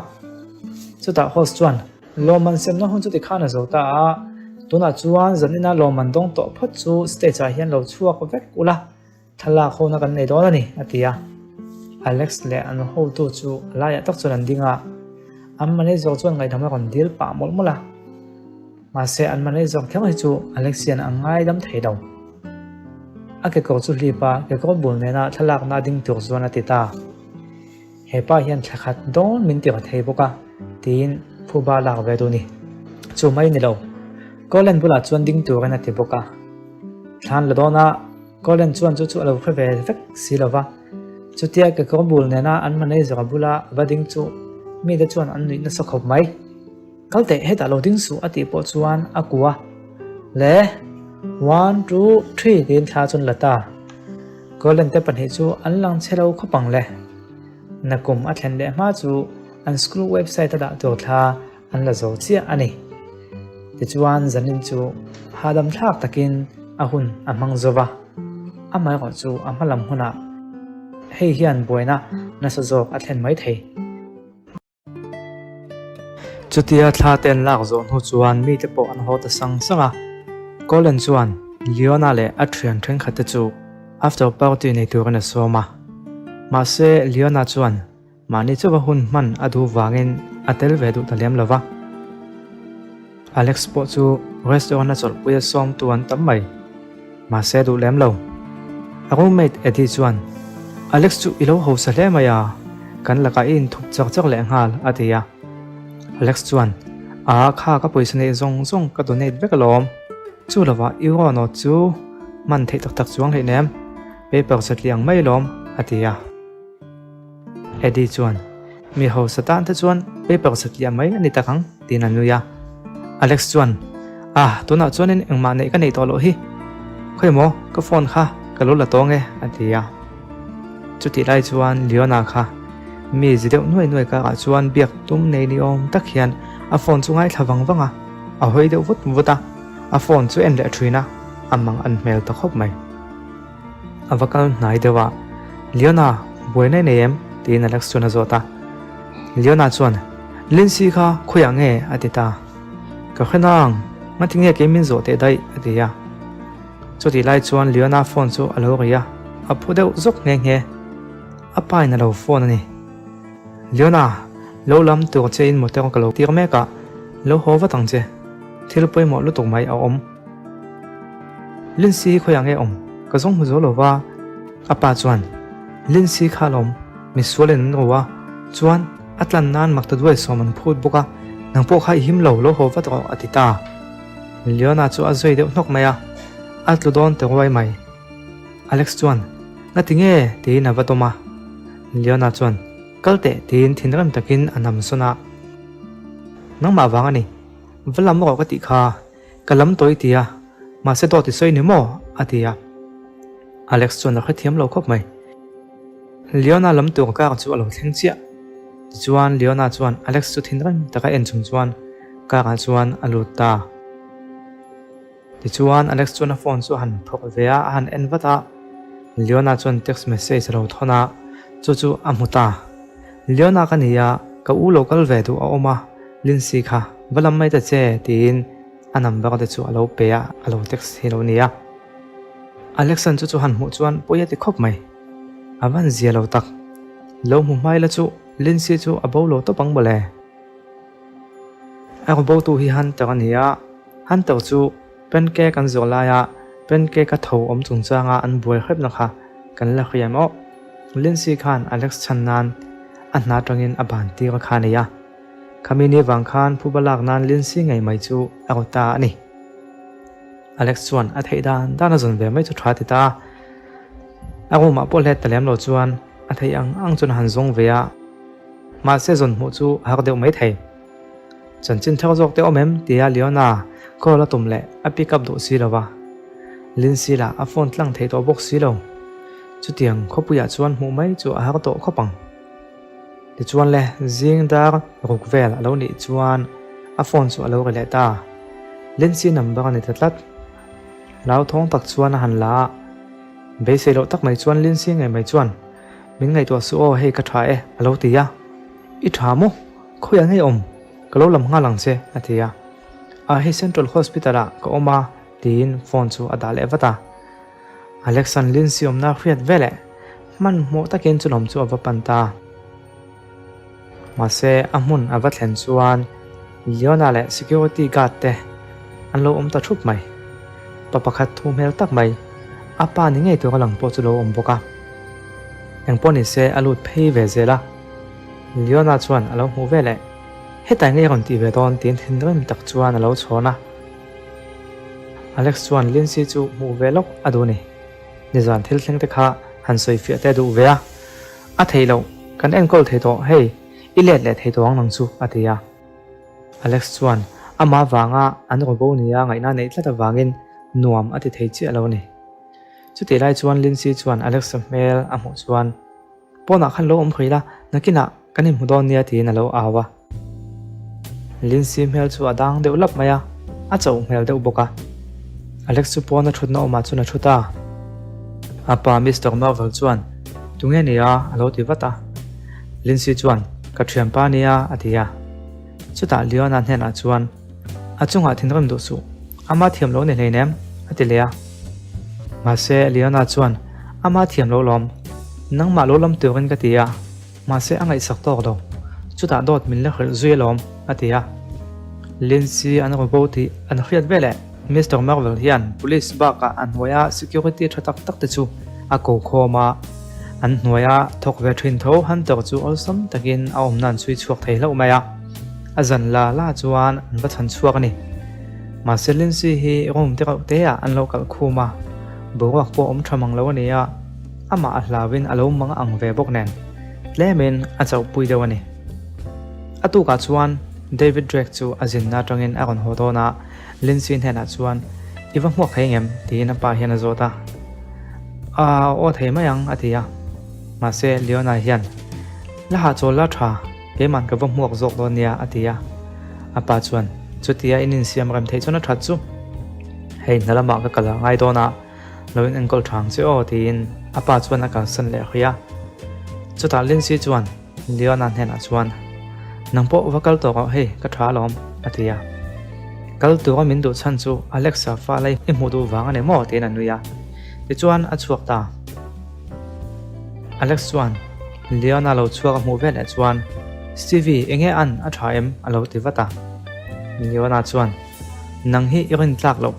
Chutah host chuan, Lawmman semna hun chu tikhan a zo ta a, tunah chuan zanina lawmman dawng tawh phawt chu stage ah hian lo chhuak vek ula, Thlalak hona kan nei dawn a ni, a ti a. Alex leh an hotu chu a laiah tak chuan an ding a, an manager chuan ngaihdam a rawn dil pah mawlh mawlh a. Mahse, an manager kher hi chu Alex hian a ngaidam thei lo. A kekawr chu hlip a, kekawr bul nena thlalakna a ding tur chuan a ti ta. He pa hian thla khat dawn min ti raw thei bawk a, tiin phuba lak ve duh ni. Chu mai ni lo, Colin bulah chuan ding turin a ti bawk a. Thlan la dawna Colin chuan chu chu a lo hre ve vek si lo va. Chutia kekawr bul nena an manager bula va ding chu mite chuan an nuih nasa khawp mai. Kal teh hetah lo ding suh a tih pawh chuan a kua le one two three tiin thla chuan la ta. Colin te pahnih chu an lang chhe lo khawp ang le. Nakum a thlen leh hma chu an school website a dah tur thla an la zo chiah a ni. Tichuan zanin chu hahdam thlak takin a hun a hmang zo va, amaherawh chu a hma lam hunah hei hian buaina nasa zawk a thlen mai thei. Chutia thla te an lak zawh hnu chuan mite pawh an haw ta sang sang a. Colin chuan Leona leh a thian thenkhat te chu after party nei turin a sawm a. Mahse Leona chuan mahni chauha hun hman a duh vangin a tel ve duh ta lem lo va. Alex pawh chu restaurant a chawlhpui a sawmtu an tam mai. Mahse duh lem lo. A roommate Eddie chuan, Alex chu i lo hausa hle mai a, kan lakah i inthup chak chak leh nghal, a ti a. Alex chuan, Aa kha ka pawisa neih zawng zawng ka donate vek alawm. Chu lovah euro note chu hman theih tak tak chuang hleinem, paper satliah ang mai alawm, a ti a. Eddie chuan, Mi hausa tan te chuan paper satliah mai a ni tak ang, tiin a nui a. Alex chuan, Ah, tunah chuanin engmah neih ka neih tawh loh hi. Khawi maw, ka phone kha ka lo la tawng e, a ti a. Chutih lai chuan Leona kha mi zi deuh nuai nuai karah chuan biak tum nei ni awm tak hian a phone chu ngaithla vang vang a, a hawi deuh vut vut a, a phone chu en leh thin a, a mang an hmel ta khawp mai. A va kal hnai deuh a, Leona, buaina i nei em? tiin Alex chuan a zawt a. Leona chuan, Lindsay kha khawiah nge? a ti ta. Ka hre nang, ngati nge kei min zawh teh daih? a ti a. Chutih lai chuan Leona phone chu a lo ri a, a phu deuh zawk nghe nghe. A pa in a lo phone a ni. Leona, lo lam tur che in motor ka lo tir mek a, lo haw vat ang che. Thil pawimawh lutuk mai a awm. Lindsay hi khawiah nge awm? Ka zawng hmu zo lo va. A pa chuan, Lindsay kha alawm, misualin an ru a, chuan a tlan nan makta duai sawm an phut bawk a, nang pawh kha i him lo, lo haw vat rawh, a ti ta. Leona chu a zawi deuh hnawk mai a, a tlu dawn ta ruai mai. Alex chuan, Ngati nge? tiin a va dawm a. Leona chuan, Kal teh, tiin thinrim takin a nam sawn a. Nangmah vang a ni, va lam rawh ka tih kha. Ka lam tawh i ti a, mahse dawt i sawi ni maw? a ti a. Alex chuan a hrethiam lo khawp mai. Leona lam tur car chu a lo thleng chiah. Tichuan Leona chuan Alex chu thinrim taka en chung chuan car ah chuan a lut ta. Tichuan Alex chuan a phone chu a han phawrh ve a, a han en vat a. Leona chuan text message a lo thawn a, chu chu a hmu ta. Leona ka ni a, ka u lo kal ve duh a awm a, Lindsay kha va lam mai ta che tiin a number te chu a lo pe a, a lo text hi lo nia. Alexan chu chu han hmuh chuan pawi a ti khawp mai. A van zia lo tak. Lo hmu hmai la chu Lindsay chu a bo lo tawp ang mawle. A raw bo tu hi Hunter a ni a, Hunter chu pancake an zawh laia pancake a tho awm chungchanga an buai hrepna kha kan la hriam aw. Lindsay khan Alex chhan nan. A hna atangin a ban tir a kha a nei a. Khami ni vang khan phuba lak nan Lindsay ngei mai chu a rawt ta a ni. Alex chuan a theih dan dan a zawn ve mai chu tha ti ta a. A room ah pawh hlet ta lem lo chuan a theih ang ang chuan a han zawng ve a. Mahse zawn hmuh chu a har deuh mai thei. Chanchin thar zawk te awm em? tia Leona call a tum leh a pick up duh si lo va. Lindsay lah a phone tlang thei tawh bawk si lo. Chutiang khawpuiah chuan hmuh mai chu a har tawh khawp ang. Tichuan le, zing dar ruk vel a lo nih chuan a phone chu a lo ri leh ta. Lindsay number a ni ta tlat. Hlauthawng tak chuan a han la a, beisei loh tak mai chuan Lindsay ngei mai chuan, Min ngaihtuah suh aw, hei ka tha e, a lo ti a. I tha maw? Khawiah ngei awm? Ka lo lam nghal ang che, a ti a. A, hei Central Hospital ah ka awm a, tiin phone chu a dah leh vat a. Alexan Lindsay awmna hriat veleh hmanhmawh takin chu lawm chu a va pan ta. Mahse a hmun a va thlen chuan Leona leh security guard te an lo awm ta thup mai. Pa pakhat thu hmel tak mai, a pa ni ngei tur a lang pawh chu lo awm bawk a. Engpawh ni se a lut phei ve zel a. Leona chuan a lo hmuh veleh, Hetah nge rawn tih ve dawn? tiin thinrim tak chuan a lo chhawn a. Alex chuan Lindsay chu hmuh ve lawk a duh ni. Nizan thil thleng te kha han sawi fiah te a duh ve a. A theih loh, kan enkawl thei tawh, hei, i let leh thei tawh ang nang chu, a ti a. Alex chuan amah vanga an rawbo nia ngaihna neih tlat avangin nuam a ti thei chiah lo a ni. Chutih lai chuan Lindsay chuan Alex-a hmel a hmuh chuan, Pawnah khan lo awm hrih la, nakinah kan inhmu dawn nia tiin a lo au a. Lindsay hmel chu a dang deuh lap mai a, a chauh hmel deuh bawk a. Alex chu pawna thutna awmah chuan a thu ta. A pa Mister Marvel chuan, Tunge nia? a lo ti vat a. Lindsay chuan, Ka thianpa nia, a ti a. Chutah Leona hnenah chuan, A chungah thinrim duh suh, ama thiam lo ni hleinem, a ti leh a. Mahse, Leona chuan, Ama thiam lo lawm, nangmah lo lam turin ka ti a, mahse a ngaihsak tawk lo, chutah dawt min la hrilh zui alawm, a ti a. Lindsay an rawn bo tih an hriat veleh Mister Marvel hian police bakah a hnuaia security tha tak tak te chu a ko khawm a, an hnuaia thawk ve thin tho Hunter chu awlsam takin a awmna an chhui chhuak thei hlauh mai a. A zan la la chuan an va chhan chhuak a ni. Mahse Lindsay hi room te reuh te ah an lo kalh khum a, boruak pawh awm tha mang lo a ni a, amah a hlauin a lo mang ang ve bawk nen tlemin a chauhpui deuh a ni. A tukah chuan David Drake chu a zinna atangin a rawn haw dawn a, Lindsay hnenah chuan, I va hmuak thei ngem? tiin a pa hian a zawt a. Aa, aw thei mai ang, a ti a. Mahse Leona hian, La hahchawl la tha. Keiman ka va hmuak zawk dawn nia, a ti a. A pa chuan, Chutia in insiam rem theih chuan a that chu. Hei, hna lamah ka kal a ngai dawn a, lo in enkawl tha ang che aw, tiin a pa chuan a kalsan leh hawi a. Chutah Lindsay chuan Leona hnenah chuan, Nang pawh va kal tawh rawh hei, ka tha alawm, a ti a. Kal tura min duh chhan chu Alexa fa lai i hmuh duh vang a ni maw? tiin a nui a. Tichuan a chhuak ta. Alex chuan Leona lo chhuak a hmuh veleh chuan, Stevie, enge an a tha em? a lo ti vat a. Leona chuan, Nang hi i rin tlak loh.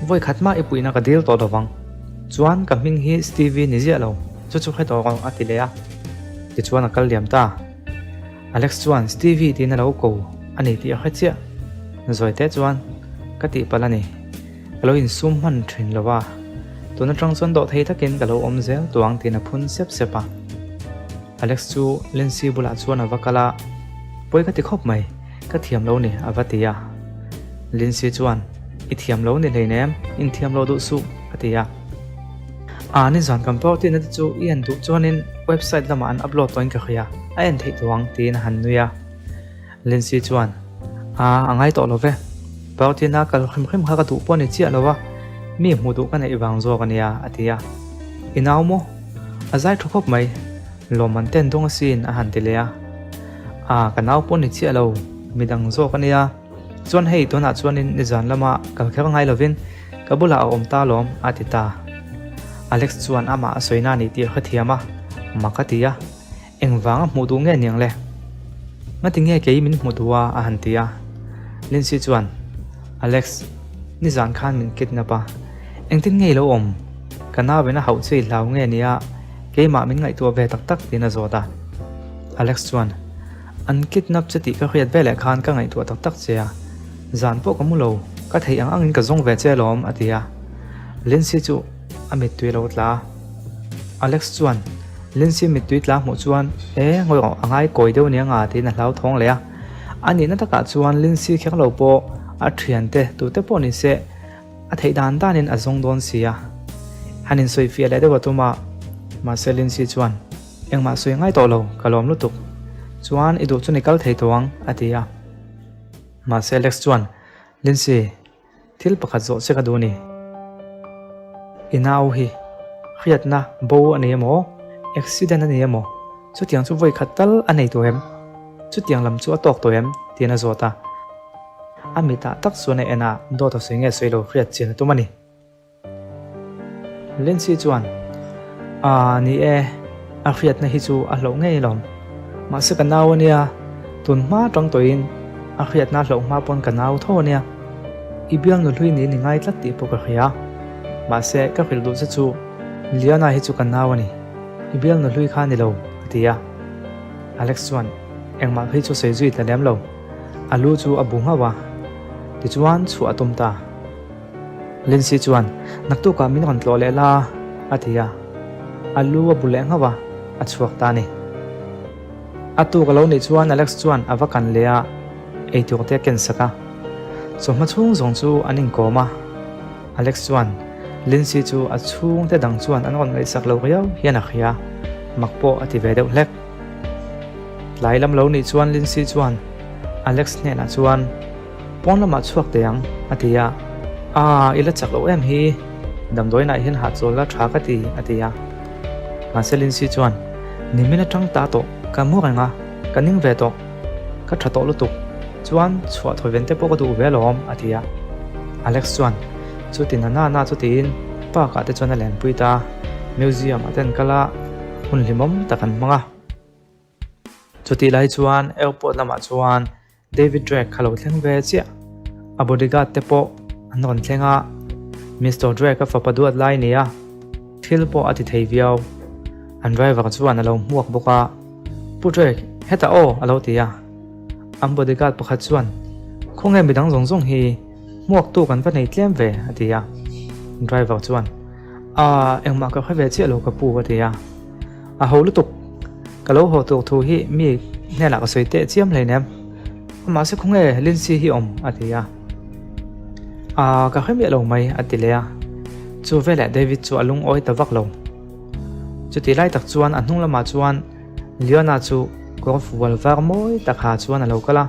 Vawi khat mah i puihna ka dil tawh lovang. Chuan ka hming hi Stevie ni ziah lo, chu chu hre tawh rawh a ti leh a. Tichuan a kal liam ta. Alex chuan Stevie tiin a lo ko a ni tih a hre chiah. Zawi teh chuan, Ka tihpalh a ni. Ka lo insum hman thin lo a, tun atang chuan dawhthei takin ka lo awm zel tuang tiin a phun sep sep a. Alex chu Lindsay bulah chuan a va kal a, Pawi ka ti khawp mai, ka thiam lo ni a va ti a. Lindsay chuan, I thiam lo ni hleinem, inthiam lo duh suh a ti a. Aa nizan kan party na te chu i en duh chuanin website lamah an upload tawhin ka hria, a en theih tuang tiin a han nui a. Lindsay chuan, Aa, a ngai tawh lo ve. Party-na kal hrim hrim kha ka duh pawh ni chiah lo a, mi hmuh duh ka neih vang zawk a nia, a ti a. I nau maw? A zai thu khawp mai. Lawmman ten dawng asin, a han ti leh a. Aa, ka nau pawh ni chiah lo, midang zawk a nia. Chuan hei, tunah chuanin nizan lama kal kher ngai lovin ka bulah a awm ta alawm, a ti ta. Alex chuan amah a sawina a nih tih a hrethiam a, mak a ti a. Engvang a hmuh duh nge niang le? Ngati nge kei min hmuh duh a? a han ti a. Lindsay chuan, Alex, nizan khan min kidnap a. Engtin nge i lo awm? Ka nauin a hauh che i hlau nge nia, keimah min ngaihtuah ve tak tak tiin a zawt a. Alex chuan, An kidnap che tih ka hriat veleh khan ka ngaihtuah tak tak che a, zan pawh ka mu lo, ka theih ang angin ka zawng ve che alawm, a ti a. Lindsay chu a mittui a lo tla a. Alex chuan Lindsay mittui tla hmuh chuan, E, ngawi rawh, a ngai kawi deuh nia nga, tiin a hlauthawng leh a. A nihna takah chuan Lindsay kher lo pawh a thiante tute pawh ni se, A theih dan danin a zawng dawn si a, han insawifiah leh deuh a tum a, mahse Lindsay chuan, Engmah sawi ngai tawh lo, ka lawm lutuk. Chuan i duh chu ni kal thei tawh ang, a ti a. Mahse Alex chuan, Lindsay, thil pakhat zawh che ka duh a ni. I nau hi hriatna bo a nei emaw, accident a nei emaw, chutiang chu vawi khat tal a nei tawh em? Chutiang lam chu a tawk tawh em? tiin a zawt a. A mitah tak chuan a en a, dawt a sawi nge sawi lo hriat chian a tum a ni. Lindsay chuan, Aa, ni e, a hriatna hi chu a hlauh ngei alawm. Mahse ka nau a nia, tun hma tang tawhin a hriatna a hlauh hma pawn ka nau tho a nia. I bialnu hlui niin i ngai tlat tih pawh ka hria. Mahse ka hrilh duh che chu Liana hi chu ka nau a ni, i bialnu hlui kha a ni lo, a ti a. Alex chuan engmah phei chu sawi zui ta lem lo. A lu chu a bu nghauh a, tichuan chhuah a tum ta. Lindsay chuan, Naktukah min rawn tlawh leh la, a ti a. A lu a bu leh nghauh a, a chhuak ta a ni. A tuk a lo nih chuan Alex chuan a va kan leh a, eitur te a ken sak a. Chawhma chhung zawng chu an inkawm a. Alex chuan Lindsay chu a chhungte dang chuan an rawn ngaihsak lo riau hian a hria, mak pawh a ti ve deuh hlek. Tlai lam lo nih chuan Lindsay chuan Alex hnenah chuan, Pawn lamah chhuak teh ang, a ti a. Aa, i la chak loh em hi, damdawiinah hian hahchawl la tha ka ti, a ti a. Mahse Lindsay chuan, Nimin atang ta tawh, ka mu reng a, ka ning ve tawh, ka tha tawh lutuk, chuan chhuah thawi ven te pawh ka duh ve alawm, a ti a. Alex chuan, Chuti na na na chu tiin park ah te chuan a lenpui ta a, museum ah te an kal a, hun hlimawm tak an hmang a. Chutih lai chuan airport lamah chuan David Drake kha lo thleng ve chiah. A bodyguard te pawh an rawn thleng a, Mister Drake a fapa duat lai nia, thil pawh a ti thei viau. An driver chuan a lo hmuak bawk a, Pu Drake, hetah aw a lo ti a. An bodyguard pakhat chuan, Khawnge midang zawng zawng hi hmuaktu kan va nei tlem ve a ti a. Driver chuan, Aa, engmah ka hre ve chiah lo ka pu a ti a. A ho lutuk. Ka lo haw tur thu hi mi hnenah ka sawi teh chiam hleinem. Mahse khawnge Lindsay hi awm a ti a. Aa ka hre miah lo mai a ti leh a. Chu veleh David chu a lungawi ta vak lo. Chuti lai tak chuan a hnung lamah chuan Leona chu kawr fual var mawi tak ha chuan a lo kal a.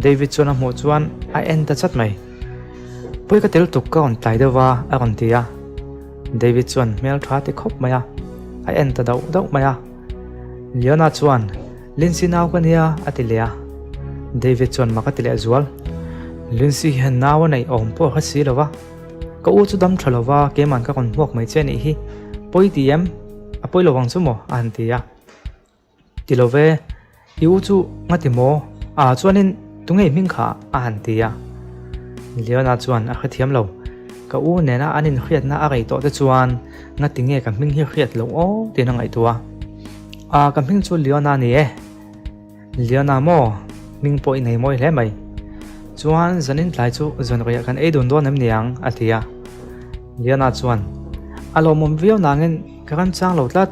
David chuan a hmuh chuan a en ta chat mai. Pawi ka tel tuk ka rawn tlai deuh va a rawn ti a. David chuan hmel tha ti khawp mai a, a en ta dauh dauh mai a. Leona chuan, Lindsay nau ka nia a ti leh a. David chuan mak a ti leh zual. Lindsay hian nau a neih awm pawh a hre si lo va. Ka u chu dam tha lo va, keiman ka rawn hmuak mai che a nih hi. Pawi ti em? A pawi lo vang chu maw? a han ti a. Ti lo ve, i u chu nga ti maw? Aa chuanin tunge i hming kha? a han ti a. Leona chuan a hrethiam lo. Ka u nena an inhriatna a rei tawh te chuan nga ti nge ka hming hi hriat loh aw tiin a ngaihtuah a. Aa ka hming chu Leona a ni e. Leona maw? Hming pawh i nei mawi hle mai. Chuan zanin tlai chu zanriah kan ei dun dawn em niang? a ti a. Leona chuan a lawmawm viau nangin ka remchang lo tlat.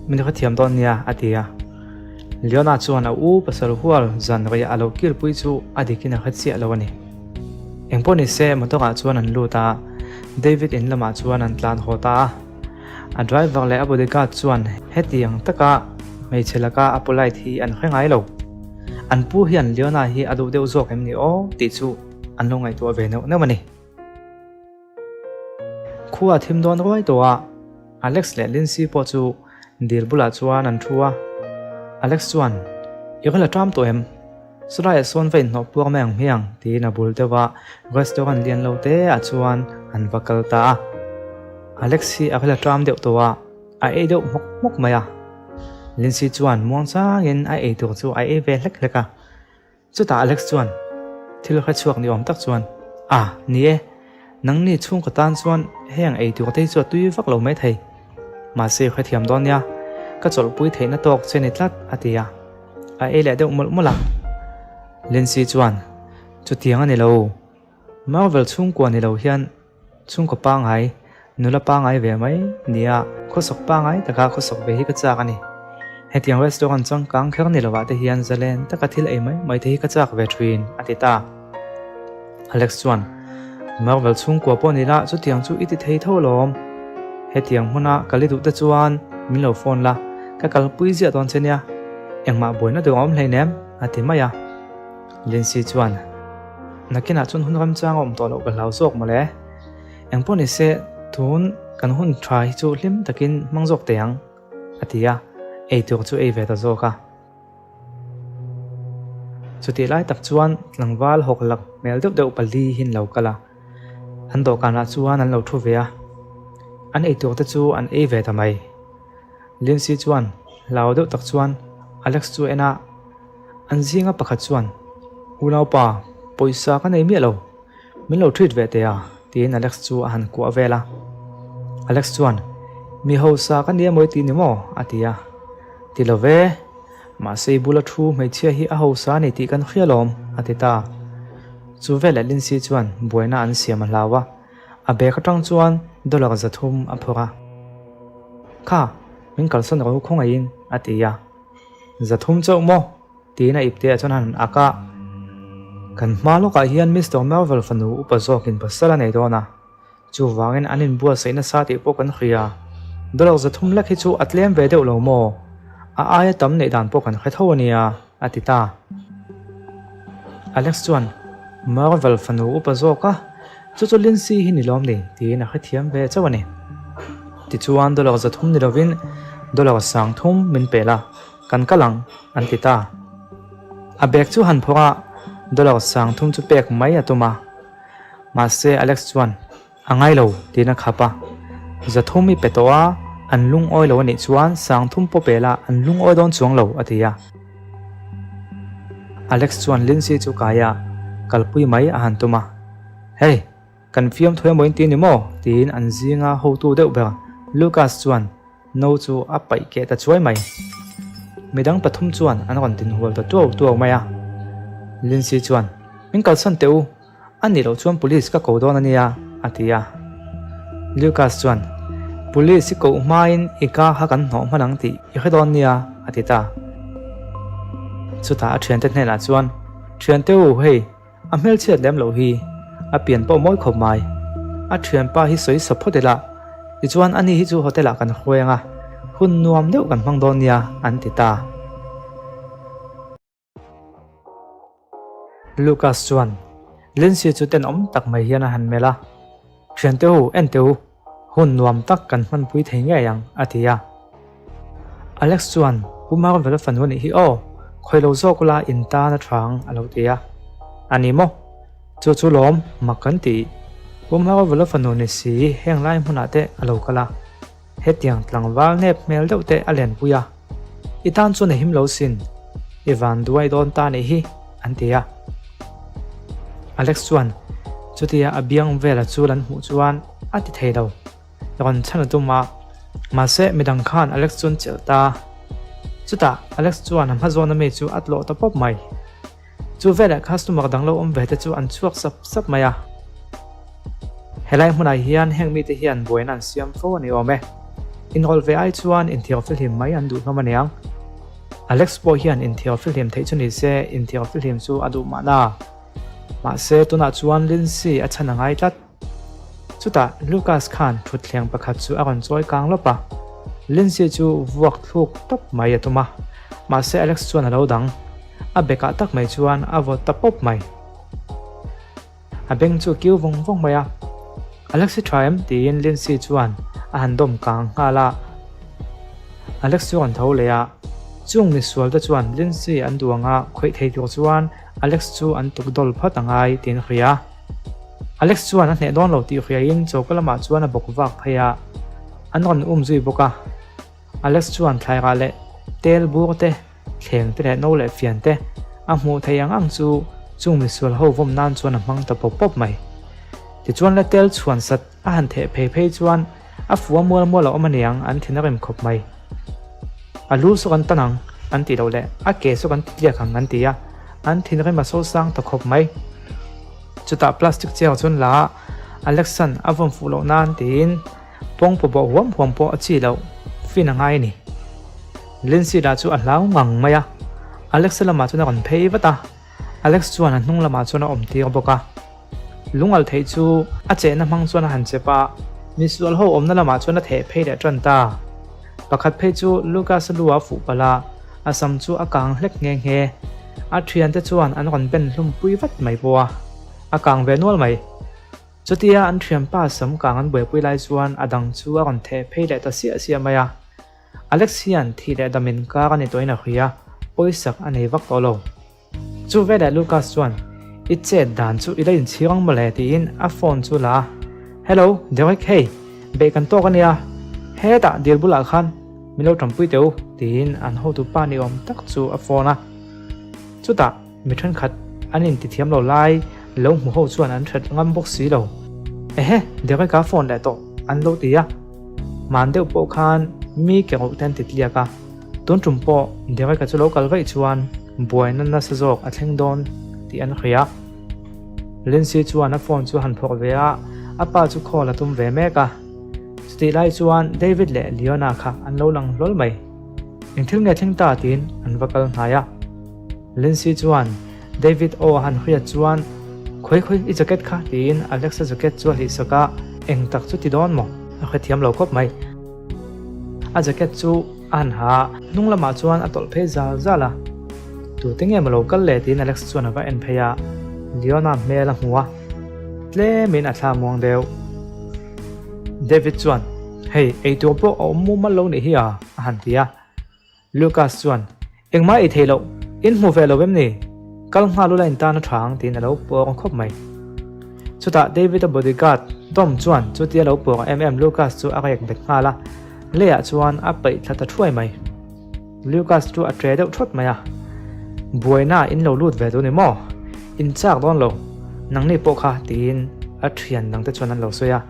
Min hrethiam dawn nia, a ti a. Leona chuan a u pasal hual zan riah a lo kilpui chu a dikin a hre chiah lo a ni. Engpawh ni se motor ah chuan an lut a, David in lamah chuan an tlan haw ta a. A driver leh a bodyguard chuan hetiang taka hmeichhe laka a polite hi an hre ngai lo. An pu hian Leona hi a duh deuh zawk em ni aw tih chu an lo ngaihtuah ve neuh neuh a ni. Khua a thim dawn ruai tawh a, Alex leh Lindsay pawh chu dil bulah chuan an thu a. Alex chuan, I rawn la ṭam tawh em? Sawlaiah sawn va inhnawh puak mai ang hmiang, tiin a bul deuh a, restaurant lian lo te ah chuan an va kal ta a. Alex hi a rawn la ṭam deuh tawh a, a ei deuh hmawk hmawk mai a. Lindsay chuan muangchangin a ei tur chu a ei ve hlek hlek a. Chutah Alex chuan thil hre chhuak ni awm tak chuan, Ah, ni e, nangni chhungkaw tan chuan heng ei tur te hi chu a tui vak lo mai thei. Mahse hrethiam dawn nia. Ka chawlhpui theihna tawk che ni tlat, a ti a. A ei leh deuh mawlh mawlh a. Lindsay chuan, Chutiang a ni lo. Marvel chhungkua ni lo hian chhungkaw pangngai, nula pangngai ve mai nia khawsawk pangngai taka khawsawk ve hi ka chak a ni. Hetiang restaurant changkang kher ni lovah te hian zalen taka thil ei mai mai te hi ka chak ve thin, a ti ta. Alex chuan, Marvel chhungkua pawh ni la, chutiang chu i ti thei tho alawm. Hetiang hmuna kal i duh te chuan min lo phone la, ka kalpui ziah dawn che nia. Engmah buaina deuh a awm hleinem, a ti mai a. Lindsay chuan, Nakinah chuan hun ramchang a awm tawh loh ka hlau zawk mawle. Engpawh ni se, tun kan hun tha hi chu hlim takin hmang zawk teh ang, a ti a, ei tur chu ei ve ta zawk a. Chutih lai tak chuan tlangval hawk lak hmel deuh deuh pali hi an lo kal a, an dawhkanah chuan an lo thu ve a, an eitur te chu an ei ve ta mai. Lindsay chuan hlau deuh tak chuan Alex chu a en a, an zinga pakhat chuan, Unaupa, pawisa ka nei miah lo. Min lo treat ve teh a, tiin Alex chu a han kuah vel a. Alex chuan, Mi hausa ka nia mawi tih ni maw? a ti a. Ti lo ve, mahse i bula thu hmeichhia hi a hausa a ni tih kan hria lawm, a ti ta. Chu veleh Lindsay chuan buaina an siam a hlau a, a bag atang chuan dollar 300 a phawrh a. Kha, min kalsan ro khawngaihin, a ti a. 300 chauh maw? Tiin a ipte ah chuan a han ak a, Kan hma lawkah hian Mister Marvel fanu upa zawkin pasal a nei dawn a, chuvangin an inbuatsaih nasa tih pawh kan hria. Dollar 300 lek hi chu a tlem ve deuh lo maw? A aia tam neih dan pawh kan hre tho a nia, a ti ta. Alex chuan, Marvel fanu upa zawk a, chu chu Lindsay hi ni lawm ni? tiin a hrethiam ve chauh a ni. Tichuan dollar 300 ni lovin dollar 3000 min pel a. Kan kal ang, an ti ta. A bag chu han phawrh a, dollar 3000 chu pek mai a tum a. Mahse Alex chuan, A ngai lo, tiin a khap a. 300 i pe tawh a, an lungawi lo a nih chuan 3000 pawh pe la, an lungawi dawn chuang lo, a ti a. Alex chuan Lindsay chu kai a, kalpui mai a han tum a. Hey! Kan fiamthu emaw in ti a ni maw? tiin an zinga hotu deuh ber Lucas chuan No chu a paih keh ta chuai mai. Midang pathum chuan an rawn dinhual ta tuau tuau mai a. Lindsay chuan, Min kalsan teh u, a nih loh chuan police ka ko dawn a nia, a ti a. Lucas chuan, Police i koh hmain i ka kha kan hnawh hman ang tih i hre dawn nia, a ti ta. Chutah a thiante hnenah chuan, Thiante u, hei, A hmelchhiat lem loh hi a pian pawh mawi khawp mai. A thianpa hi sawi sa phawt ila, tichuan ani hi chu hotel ah kan hruai ang a, hun nuam deuh kan hmang dawn nia an ti ta. Lucas chuan Lindsay chu tenawm tak mai hian a han melh a, Thiante u, en teh u, Hun nuam tak kan hmanpui thei ngei ang, a ti a. Alex chuan, Pu Marvel fanu a nih hi aw, khawi lo zawk ula in tan a tha ang, a lo ti a. A ni maw? Chu chu lawm, mak kan ti. Pu Marvel fanu ni si heng lai hmunah te a lo kal a. Hetiang tlangval nep hmel deuh te a lenpui a. I tan chuan a him lo sin, i van duai dawn ta nih hi, an ti a. Alex chuan chutia a biang vela chul an hmuh chuan a ti thei lo, rawn chhan a tum a, mahse midang khan Alex chu an chelh ta. Chutah Alex chuan a hma zawna mi chu a tlawh ta pawp mai. Chu veleh customer dang lo awm ve te chu an chhuak sap sap mai a. Helai hmunah hian heng mite hian buaina an siam fo a ni awm e. Inrawlh ve ai chuan inthiarfihlim mai an duh hlawm a niang. Alex pawh hian inthiarfihlim theih chu ni se inthiarfihlim chu a duh mahna. Mahse tunah chuan Lindsay a chhan a ngai tlat. Chutah Lucas khan thutthleng pakhat chu a rawn chawi kang lawp a, Lindsay chu vuak thluk tawp mai a tum a, mahse Alex chuan a lo dang. A bekah tak mai chuan a vawt ta pawp mai. A beng chu a kiu vawng vawng mai a, Alex i tha em? tiin Lindsay chuan a han dawm kang nghal a. Alex chu a rawn tho leh a, chung misual te chuan Lindsay an duh anga khawih thei tur chuan Alex chu an tuk dawl phawt a ngai tiin a hria. Alex chuan a hneh dawn lo tih hriaiin choka lamah chuan a bawk vak phei a, an rawn um zui bawk a. Alex chuan thlairah leh tel bur te, thleng te leh no leh fian te a hmuh theih ang ang chu chung misual ho vawm nan chuan a hmang ta pawp pawp mai. Tichuan la tel chhuan sat a han theh phei phei chuan a fua mual mual a awm aniang an thin a rem khawp mai. A lu saw kan tan ang an tih loh leh a ke saw kan ti tliak ang an ti a, an thinrim a sosang ta khawp mai. Chutah plastic chair chuan la a, Alexan a vawm fuh loh nan tiin pawng paw bawh huam huam pawh a chi loh fin a ngai a ni. Lindsay lah chu a hlau ngang mai a, Alexa lamah chuan a rawn phei vat a, Alex chuan a hnung lamah chuan a awm tir bawk a. Lungal theih chu a chehna hmang chuan a han chep a, misual ho awmna lamah chuan a theh phei leh tan ta. Pakhat phei chu Lucas-a lu ah fuh palh a, a sam chu a kang hlek nghe nghe. A thiante chuan an rawn ben hlum pui vat mai pawh a, a kang ve nual mai. Chutia an thianpa sam kang an buaipui lai chuan a dang chu a rawn theh phei leh ta siah siah mai a. Alex hian thih leh dam inkar a ni tawhin a hria, pawisak a nei vak tawh lo. Chu veleh Lucas chuan, I chet dan chu i la inchhir ang mawle tiin a phone chu la a, Hello, Derek hei, beih kan tawk a nia, hetah dil bulah khan min lo tanpui teh u tiin an hotu pa ni awm tak chu a phone a. Chutah mi thenkhat an intithiam lo lai lo hmu ho chuan an hret ngam bawk si lo. Ehe, Derek a phone leh tawh an lo ti a. Hman deuh pawh khan mi ke ruh te an ti tliak a. Tun tum pawh Derek-a chu lo kal vaih chuan buaina nasa zawk a thleng dawn tih an hria. Lindsay chuan a phone chu a han phawrh ve a, a pa chu call a tum ve mek a. Chutih lai chuan David leh Leona kha an lo lang hlawl mai. Eng thil nge thleng ta tiin an va kal hnai a. Lindsay chuan David aw a han hriat chuan Khawi khawi i jacket kha tiin Alex-a jacket chu a hlihsak a, eng tak chu ti dawn maw? A hrethiam lo khawp mai. A jacket chu a han ha a, hnung lamah chuan a tawlh phei zal zal a. Tute nge maw lo kal le tiin Alex chuan a va en phei a, Leona hmel a hmu a, tlemin a thla muang deuh. David chuan, Hei, eitur pawh a awm mumal lo nih hi a, a han ti a. Lucas chuan, Engmah ei theih loh, in hmu ve lo em ni? Kal nghal ula in tan a tha ang tiin a lo pawng khawp mai. Chutah David-a bodyguard Tom chuan chutia lo pawng em em Lucas chu a rek bet nghal a, leiah chuan a paih thla ta thuai mai. Lucas chu a tre deuh thawt mai a, Buaina in lo lut ve duh ni maw? In chak dawn lo, nangni pawh kha tiin a thian dangte chuan an lo sawi a.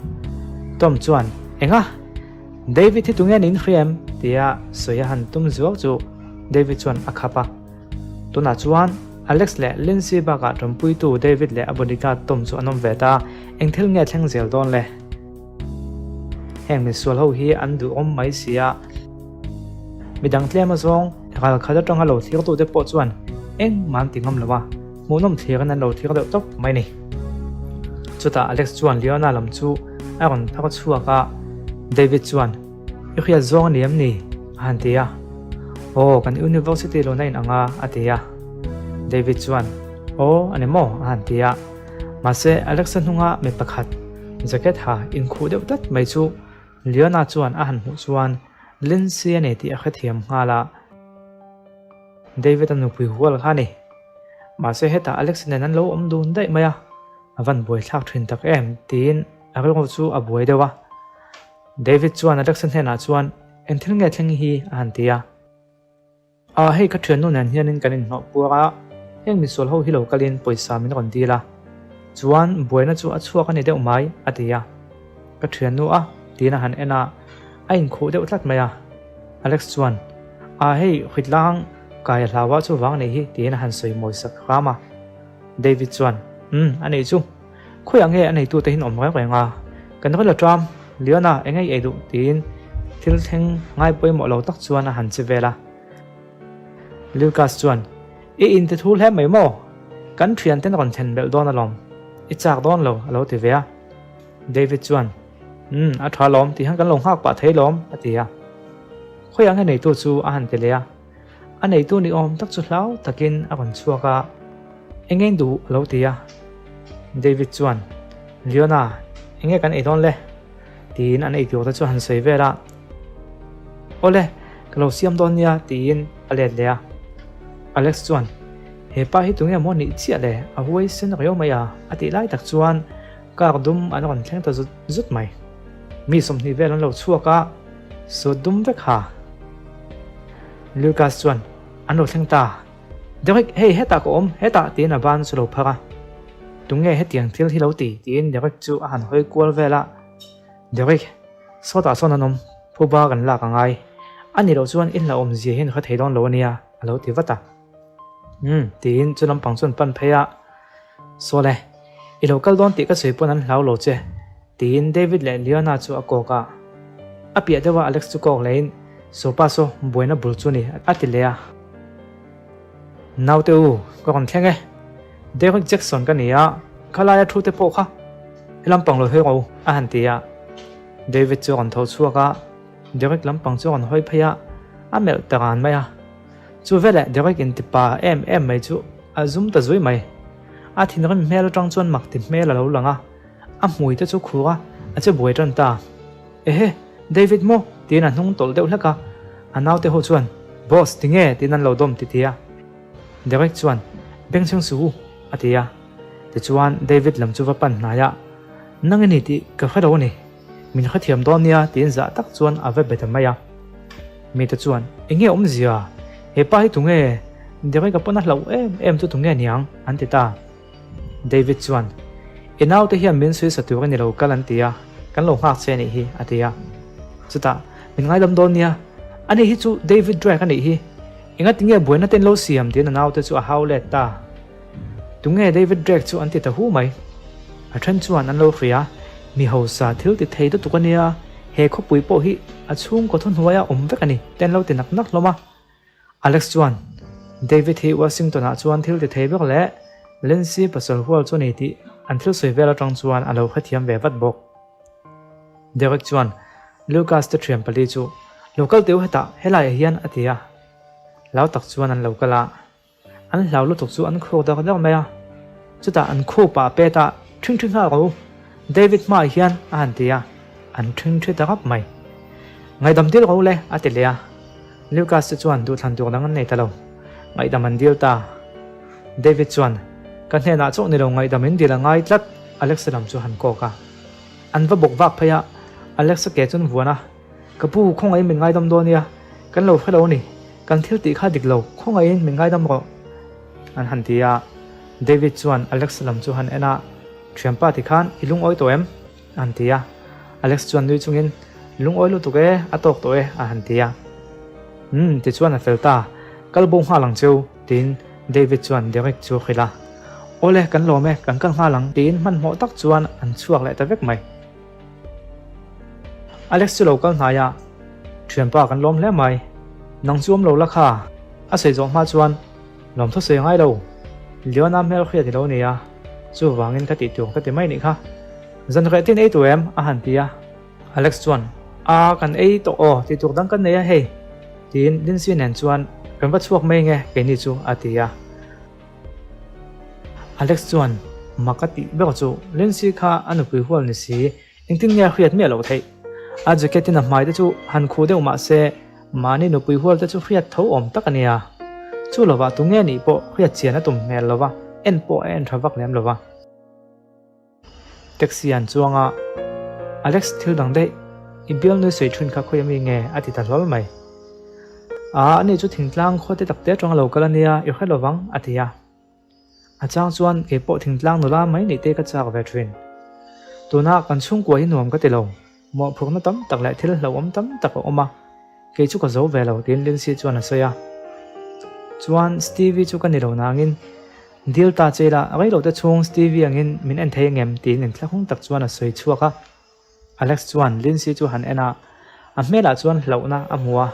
Tom chuan, Enga? David hi tunge niin hria em? tia sawi a han tum zuau chu David chuan a khap a. Tunah chuan Alex leh Lindsay bakah ṭawmpuitu David leh a bodyguard Tom chu an awm ve ta, eng thil nge thleng zel dawn le? Heng misual ho hi an duhawm mai si a, midang tlem azawng ral khat atanga lo thirtute pawh chuan engmah an ti ngam lo a. Hmuhnawm thlirin an lo thlir deuh tawp mai ni. Chutah Alex chuan Leona lam chu a rawn phar chhuak a, David chuan, I hriat zawng a ni em ni? a han ti a. Aw, kan university luna in ang a, a ti a. David chuan, Aw, a ni maw? a han ti a. Mahse, Alex-a hnunga mi pakhat jacket ha inkhuh deuh tlat mai chu Leona chuan a han hmuh chuan Lindsay a ni tih a hrethiam nghal a. David-a nupui hual kha a ni. Mahse hetah Alex nen an lo awm dun daih mai a, a van buai thlak thin tak em tiin a rilru chu a buai deuh a. David chuan Alex-a hnenah chuan eng thil nge thleng hi a han ti a. Ah hei ka thiannu nen hianin kan inhnawh puar a, heng misual ho hi lo kalin pawisa min rawn dil a, chuan buaina chu a chhuak a ni deuh mai a ti a. Ka thiannu a tiin a han en a, a inkhuh deuh tlat mai a. Alex chuan Ah hei Hritlang kai a hlau a chuvang anih hi tiin a han sawi mawi sak hram a. David chuan Umm a nih chu. Khawiah nge a neitute hin awm reng reng a? Kan ril a ṭam, Leona eng ei ei duh tiin thil thleng ngai pawimawh lo tak chuan a han che vel a. Lucas chuan I inte thu hle mai maw? Kan ṭhianten rawn thlen belh dawn alawm. I chak dawn lo a lo ti ve a. David chuan Umm, a tha lawm tih hian kan lo nghak pah thei lawm, a ti a. Khawiah nge neitu chu a han ti leh a. A neitu ni awm tak chu hlau takin a rawn chhuak a, Eng nge in duh? a lo ti a. David chuan, Leona, eng nge kan ei dawn le? tiin an ei tur te chu a han sawi vel a. Awle, ka lo siam dawn nia, tiin a let leh a. Alex chuan, He pa hi tunge maw nih chiah le? A huaisen riau mai a, a tih lai tak chuan Car dum an rawn thleng ta zut zut mai. Mi 20 vel an lo chhuak a, suit dum vek ha. Lucas chuan, An lo thleng ta. Derek, hei hetah ka awm, hetah tiin a ban chu lo phar a. Tunge hetiang thil hi lo ti? tiin Derek chu a han hawi kual vel a. Derek, sawtah sawn an awm, phuba kan lak a ngai. A nih loh chuan i hlauhawm zia hian ka thei dawn lo a nia, a lo ti vat a. Umm, tiin chu lampang chuan pan phei a. Saw le, i lo kal dawn tih ka sawi pawn an hlau lo che, tiin David leh Leona chu a kawk a. A piah deuh a Alex chu kawk lehin, Sawpa saw, buaina bul chu ni, a ti leh a. Naute u, ka rawn thleng e. Derek Jackson ka ni a, khalaia thu te pawh kha he lampang lo hawi rawh u, a han ti a. David chu a rawn tho chhuak a, Derek lampang chu a rawn hawi phei a, a melh ta ran mai a. Chu veleh Derek in tipa em em mai chu a zum ta zui mai. A thinrim hmel atang chuan mak ti hmel a lo lang a, a hmui te chu khur a, a che buai tan ta. Ehe, David maw? tiin a hnung tawlh deuh hlek a, a naute ho chuan, Boss, tinge? tiin an lo dawm titi a. Derek chuan, Bengchheng suh u, a ti a. Tichuan, David lam chu va pan hnai a, Nang i ni tih ka hre lo a ni, min hrethiam dawn nia, tiin zah tak chuan a va be ta mai a. Mite chuan, Enge awmzia? He pa hi tunge? Derek-a pawn a hlauh em em chu tunge niang? an ti ta. David chuan, I naute hian min suisa tur a ni lo kal an ti a, kan lo nghak che a nih hi, a ti a. Chutah, Min ngaidam dawn nia, ani hi chu David Drake a nih hi, engati nge buaina te in lo siam tiin a naute chu a hau let ta. Tunge David Drake chu an ti ta hu mai. A then chuan an lo hria, mi hausa thil ti thei lutuk a nia, he khawpui pawh hi a chhungkaw thuhnuaia awm vek a ni te an lo ti nak nak hlawm a. Alex chuan, David hi Washington-ah chuan thil ti thei ber leh Lindsay pasal hual chu a ni tih an thil sawi vel atang chuan a lo hrethiam ve vat bawk. Derek chuan Lucas te thian pali chu, Lo kal teu hetah, helaiah hian a ti a. Lau tak chuan an lo kal a. An hlau lutuk chu an khuak dak dak mai a, chutah an khup ah pet a, Ṭhing ṭhi nghal rawh u, David hmaah hian a han ti a, an ṭhing ṭhi ta rap mai. Ngaihdam dil rawh u le, a ti leh a. Lucas te chuan duhthlan tur dang an nei ta lo, ngaihdam an dil ta. David chuan, Ka hnenah chauh ni lo ngaihdam in dil a ngai tlat, Alexa lam chu han kawk a. An va bawk vak phei a, Alexa ke chuan vuan a. Ka pu, khawngaihin min ngaidam dawn nia, kan lo hre lo a ni, kan thil tih kha dik lo, khawngaihin min ngaidam rawh, an han ti a. David chuan Alex lam chu han en a, Thianpa ti khan i lungawi tawh em? a han ti a. Alex chuan nui chungin, Lungawi lutuk e, a tawk tawh e, a han ti a. Umm, tichuan a fel ta, kal bo nghal ang cheu, tiin David chuan Derek chu a hrilh a. Awle, kan lawm e, kan kal nghal ang, tiin hmanhmawh tak chuan an chhuak leh ta vek mai. Alex chu lo kal hnai a, Thianpa kan lawm hle mai, nang chu awm lo la kha, a sawi zawh hma chuan lawmthu sawi ngai lo, Leona hmel hriat i lo ni a, chuvangin ka tih tur ka ti mai nih kha, zanreh tin ei tur em? a han ti a, Alex chuan, A kan ei tawh aw, tih tur dang kan nei a hei, tiin Lindsay nen chuan kan va chhuak mai nge keini chu a ti a. Alex chuan mak a tih ber chu Lindsay kha a nupui hual ni si, engtin nge a hriat miah loh theih? A jacket in a hmai te chu han khuh deuh mah se mahni nupui hual te chu hriat tho awm tak a nia. Chu lovah tunge nih pawh hriat chian a tum hmel lova, en pawh a en tha vak lem lova. Taxi an chuang a, Alex thil dang daih, i bial nui sawi thin kha khawi ami nge? a ti ta hlawl mai. Aa, ani chu thingtlang khaw te takte atanga lo kal a nia, i hre lovang, a ti a. A chang chuan kei pawh thingtlang nula mai nih te ka chak ve thin. Tuna kan chhungkua hi nuam ka ti lo, mawhphurhna tam tak leh thil hlauhawm tam tak a awm a, kei chu ka zo ve lo, tiin Lindsay chuan a sawi a. Chuan Stevie chu ka ni lo nangin, Dil ta che ila, rei lo te chhung Stevie angin min en thei angem tiin inthlahung tak chuan a sawi chhuak a. Alex chuan Lindsay chu han en a, a hmelah chuan hlauhna a hmu a.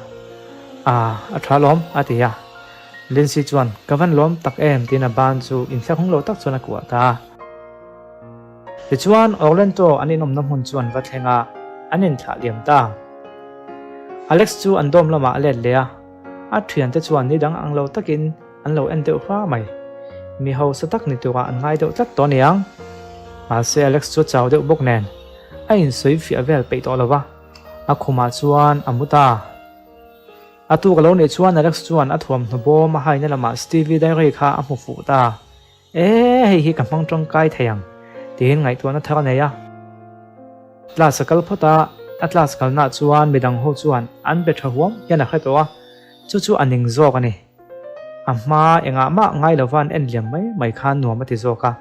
Aa, a tha lawm, a ti a. Lindsay chuan, Ka van lawm tak em tiin a ban chu inthlahung lo tak chuan a kuah ta a. Tichuan Orlando an inawmna hmun chu an va thleng a, an inthlah liam ta. Alex chu an dawm lamah a let leh a, a thiante chuan ni dang ang lo takin An lo en deuh hma mai. Mi hausa tak ni turah an ngai deuh tlat tawh aniang. Mahse Alex chu a chau deuh bawk nen a insawi fiah vel peih tawh lo va, a khumah chuan a mu ta. A tuk a lo nih chuan Alex chuan a thuamhnaw bawm a haina lamah Stevie diary kha a hmu fuh ta. E, hei hi ka hmang tangkai thei ang, tiin ngaihtuahna thar a nei a. Class a kal phawt a, a class kalnaah chuan midang ho chuan an be tha huam hian a hre tawh a, chu chu a ning zawk a ni. A hma engah mah ngai lova an en liam mai mai khan nuam a ti zawk a,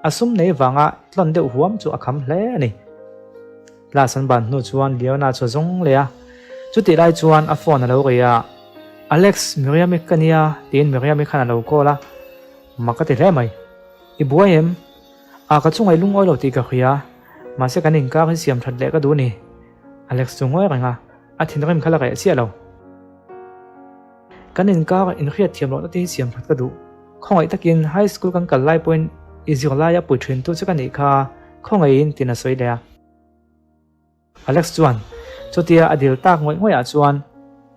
a sum nei vanga tlawn deuh huam chu a kham hle a ni. Class an ban hnu chuan Leona chu a zawng leh a. Chutih lai chuan a phone a lo ri a, Alex, Miriam-i ka nia, tiin Miriam-i khan a lo call a. Mak ka ti hle mai. I buai em? A, ka chunga i lungawi lo tih ka hria. Mahse kan inkar hi siam that leh ka duh ni. Alex chu ngawi reng a, a thinrim kha la reh chiah lo. Kan inkar inhriat thiam lohna te hi siam that ka duh. Khawngaih takin high school kan kal lai pawhin i zirlaia pui thintu che ka nih kha khawngaihin tiin a sawi leh a. Alex chuan chutia a dil tak ngawih ngawih ah chuan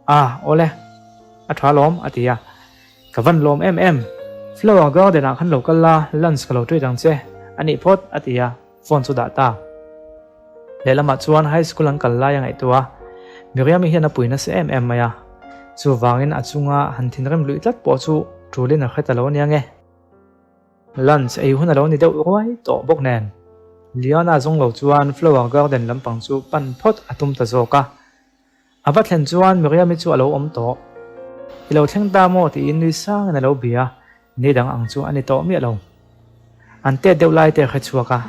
A, awle, a tha lawm a ti a. Ka van lawm em em, Flower Garden ah khan lo kal la, lunch ka lo treat ang che, a nih phawt a ti a, phone chu dah ta. Lehlamah chuan high school an kal lai a ngaihtuah a, Miriam-i hian a pui nasa em em mai a, chuvangin a chunga han thinrim luih tlat pawh chu tulin a hre ta lo ania nge. Lunch ei hun a lo ni deuh ruai tawh bawk nen, Liana zawng lo chuan Flower Garden lampang chu pan phawt a tum ta zawk a. A va thlen chuan Miriam-i chu a lo awm tawh. I lo thleng ta maw tiin nui sangin a lo bia, ni dang ang chu a ni tawh miah lo. An tet deuh lai te a hre chhuak a.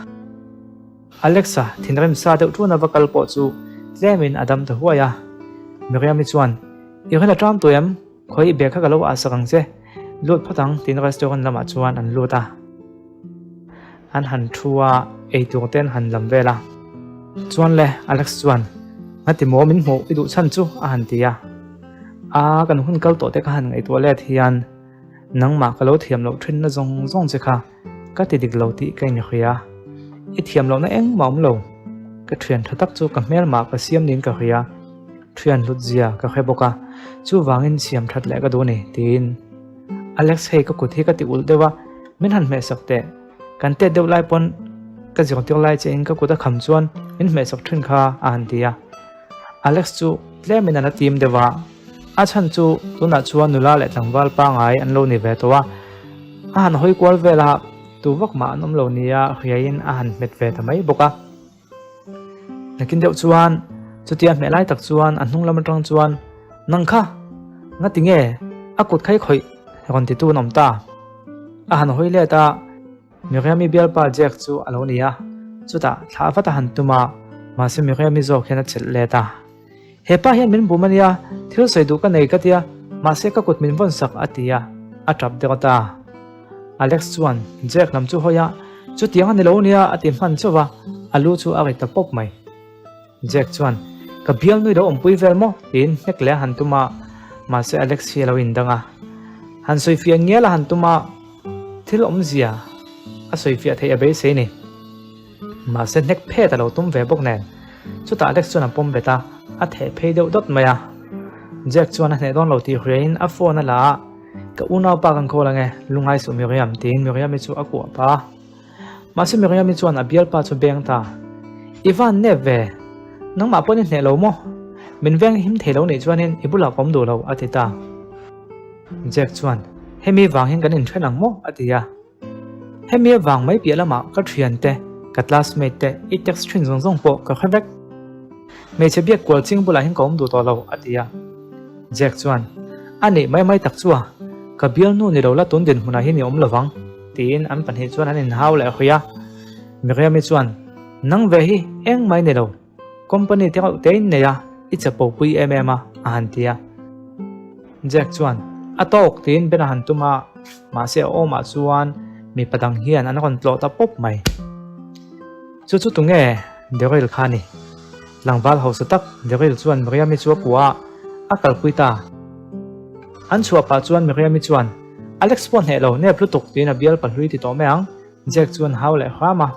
Alexa thinrim sa deuh tuna va kal pawh chu tlemin a dam ta huai a. Miriam-i chuan, I rin a ṭam tawh em? Khawi i bag kha ka lo ah sak ang che, lut phawt ang tiin restaurant lamah chuan an lut a. An han thu a, eitur te an han lam vel a. Chuan le, Alex chuan, Ngati maw min hmuh i duh chhan chu? a han ti a. A, kan hun kal tawh te ka han ngaihtuah let hian nangmah ka lo thiam loh thinna zawng zawng che kha ka ti dik lo tih ka inhria. I thiam lohna engmah awm lo. Ka thian tha tak chu ka hmelmah ka siam niin ka hria. Thian hlut zia ka hre bawk a, chuvangin siam that leh ka duh a ni, tiin. Alex hei ka kut hi ka ti ulh deuh a, min han hmehsak teh. Kan tet deuh lai pawn ka zirtir lai che in ka kut a kham chuan min hmehsak thin kha a han ti a. Alex chu tlemin a la tim deuh a, a chhan chu tunah chuan nula leh tlangval pangai an lo ni ve tawh a, a han hawi kual vel a, tu vak mah an awm lo nia hriaiin a han hmet ve ta mai bawk a. Nakin deuh chuan chutia hmeh lai tak chuan a hnung lam atang chuan Nang kha! Ngati nge? A kut kha i khawih rawn titu an awm ta. A han hawi let a, Miriam-i bialpa Jack chu a lo ni a, chutah thlah vat a han tum a, mahse Miriam-i zawk hian a chelh let a. He pa hian min bum a nia, thil sawi duh ka nei ka tia, mahse ka kut min vawn sak a ti a, a tap deuh ta. Alex chuan Jack lam chu hawi a, Chutiang a ni lo nia a ti hman chauh a, a lu chu a ri ta pawp mai. Jack chuan, Ka bial nui lo awmpui vel maw? tiin hnek leh a han tum a, mahse Alex hi a lo indang a. Han sawifiah ngial a han tum a, thil awmzia a sawifiah theih a beisei ni. Mahse hnek phet a lo tum ve bawk nen. Chutah Alex chuan a pawm bet a, a theh phei deuh dawt mai a. Jack chuan a hneh dawn lo tih hriain a phone a la a, Ka unaupa kan call ange, lungai suh Miriam tiin Miriam-i chu a kuah pah a. Mahse Miriam-i chuan a bialpa chu beng ta, I van nep ve, nangmah pawn i hneh lo maw? Min veng him thei lo nih chuanin i bulah ka awm duh lo a ti ta. Jack chuan, Hemi vang hian kan inthen ang maw? a ti a. Hemi avang mai piah lamah ka thiante, ka classmate te i text thin zawng zawng pawh ka hre vek. Hmeichhe biak kual ching bulah hian ka awm duh tawh lo, a ti a. Jack chuan, A nih mai mai tak chu a, ka bialnu ni lo la tun dinhmunah hian i awm lovang, tiin an pahnih chuan an inhau leh hawi a. Miriam-i chuan, Nang ve hi eng mai ni lo. Company te reuh te in nei a, i chapo pui em em a, a han ti a. Jack chuan, A tawk tiin Ben a han tum a, mahse a awmah chuan mipa dang hian an rawn tlawh ta pawp mai. Chu chu tunge Daryl kha a ni? Tlangval hausa tak Daryl chuan Miriam-i chu a kuah a, a kalpui ta. An chhuah pah chuan Miriam-i chuan, Alex pawh hneh lo, nep lutuk tiin a bial pahlui ti tawh mai ang, Jack chuan hau leh hram a.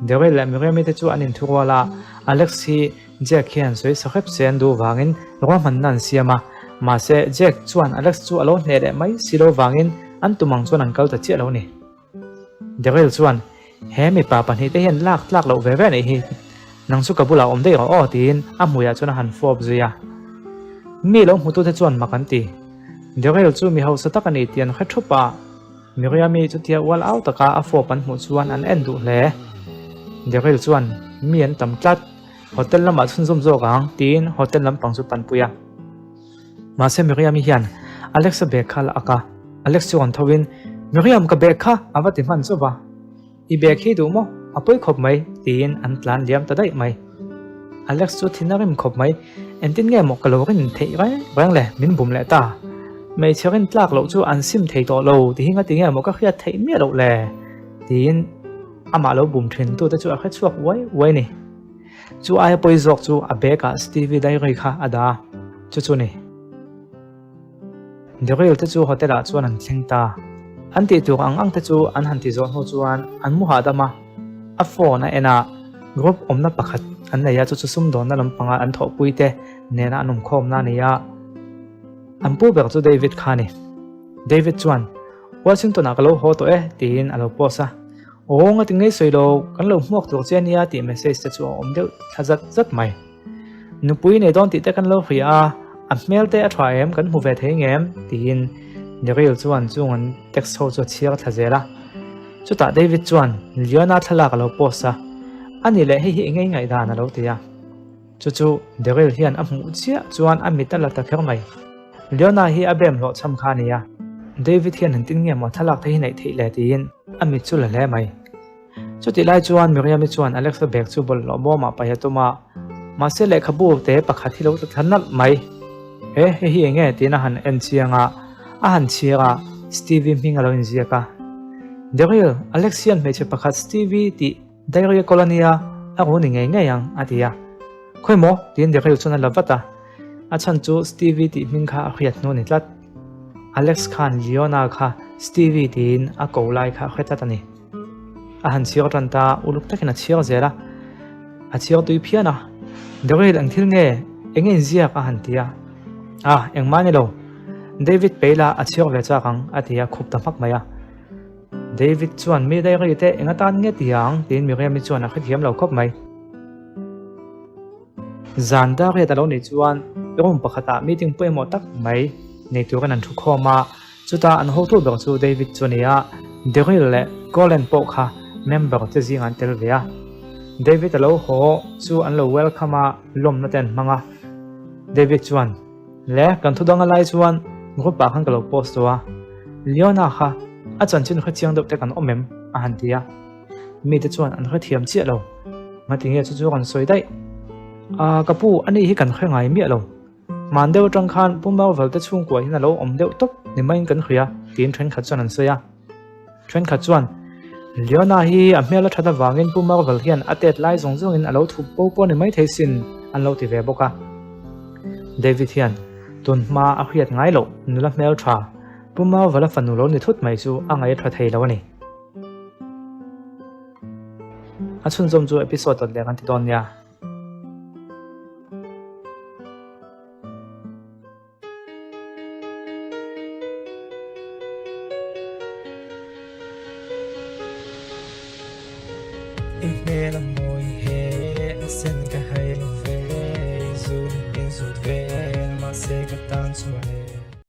Daryl leh Miriam-i te chu an inthurual a, Alex hi Jack hian sawi sa hrep se an duh vangin ruahmanna an siam a, mahse Jack chuan Alex chu a lo hneh leh mai si lo vangin an tum ang chuan an kal ta chiah lo a ni. Daryl chuan, He mipa pahnihte hian lak tlak loh ve ve anih hi, nang chu ka bulah awm daih rawh aw tiin a hmuiah chuan a han fawp zui a. Mi lo hmutute chuan mak an ti. Daryl chu mi hausa tak a ni tih an hre thup a. Miriam-i chutia ual au taka a fawp an hmuh chuan an en duh hle. Daryl chuan, Mi an tam tlat, hotel lamah chhunzawm zawk ang, tiin hotel lampang chu panpui a. Mahse Miriam-i hian Alex-a bag kha a la ak a, Alex chu rawn tho in, Miriam, ka bag kha! a va ti hman chauh va. I bag hi duh maw? A pawi khawp mai, tiin an tlan liam ta daih mai. Alex chu thin a rim khawp mai. Engtin nge maw ka lo rin theih reng reng le, min bum leh ta. Hmeichhe rin tlak loh chu an sim thei tawh lo ti hi ngati nge maw ka hriat theih miah loh le? tiin amah lo bum thin tute chu a hre chhuak uai uai ni. Chu aia pawi zawk chu a bag ah Stevie diary kha a dah a, chu chu ni. Daryl te chu hotel ah chuan an thleng ta. An tih tur ang ang te chu an han ti zawh hnu chuan an mu hahdam a, a phone a en a, group awmna pakhat an nei a, chu chu sumdawnna lampanga an thawhpui te nena an awmkhawmna a ni a. An pu ber chu David kha a ni. David chuan, Washington ah ka lo haw tawh e, tiin a lo post a. Aw, ngati ngei sawi lo, kan lo hmuak tur che ania tih message te chu a awm deuh thla zat zat mai. Nupui nei dawn tih te kan lo hria a, a hmel te a tha em, kan hmu ve thei ngem? tiin Daryl chuan chung an text ho chu a chhiar thla zel a. Chutah David chuan Leona thlalak a lo post a, Ani leh hei hi eng ngei ngaihdan a lo ti a. Chu chu Daryl hian a hmuh chiah chuan a mit a la ta kher mai. Leona hi a bem hlawhchham kha a ni a, David hian engtin nge maw thlalak te hi neih theih le tiin a mit chu la hle mai. Chutih lai chuan Miriam-i chuan Alex-a bag chu bawlhhlawh bawmah paih a tum a, mahse lehkhabu te pakhat hi lo tla thla nalh mai. He, hei hi eng nge? tiin a han en chiang a, a han chhiar a, Stevie hming a lo inziak a. Daryl, Alex hian hmeichhe pakhat Stevie tih Diary a kawl a nia, a ru ni ngei ngei ang, a ti a. Khawi maw? tiin Daryl chuan a la vat a. A chhan chu Stevie tih hming kha a hriat hnu a ni tlat. Alex khan Leona kha Stevie tiin a ko lai kha a hre tlat a ni. A han chhiar tan ta, uluk takin a chhiar zel a. A chhiar tui phian a. Daryl eng thil nge? Eng nge inziak? a han ti a. Ah, engmah a ni lo. David Peila a chhiar ve chak ang, a ti a, khup ta hmak mai a. David chuan mi diary te eng atan nge ti ang? tiin Miriam-i chuan a hrethiam lo khawp mai. Zan dar riat a lo nih chuan room pakhatah meeting pawimawh tak mai nei turin an thu khawm a, chutah an hotu ber chu David chu a ni a, Daryl leh Colin pawh kha member te zingah an tel ve a. David a lo haw chu an lo welcome a, lawmna te an hmang a. David chuan, Le, kan thu dang a lai chuan group ah khan ka lo post tawh a, Leona kha a chanchin hrechiang deuh te kan awm em? a han ti a. Mite chuan an hrethiam chiah lo. Ngati nge chu chu kan sawi daih? Aa, ka pu, ani hi kan hre ngai miah lo. Hman deuh atang khan Pu Marvel te chhungkua hian a lo awm deuh tawp ni maiin kan hria, tiin thenkhat chuan an sawi a. Thenkhat chuan, Leona hi a hmel a that avangin Pu Marvel hian a tet lai zawng zawngin a lo thup bo pawh ni maithei sin, an lo ti ve bawk a. David hian tun hma a hriat ngai loh nula hmeltha Pu Marvel a fanu lo ni thut mai chu a ngaih a tha thei lo a ni. A chhunzawm chu episode dawt leh kan ti dawn nia. I hmel a mawi he.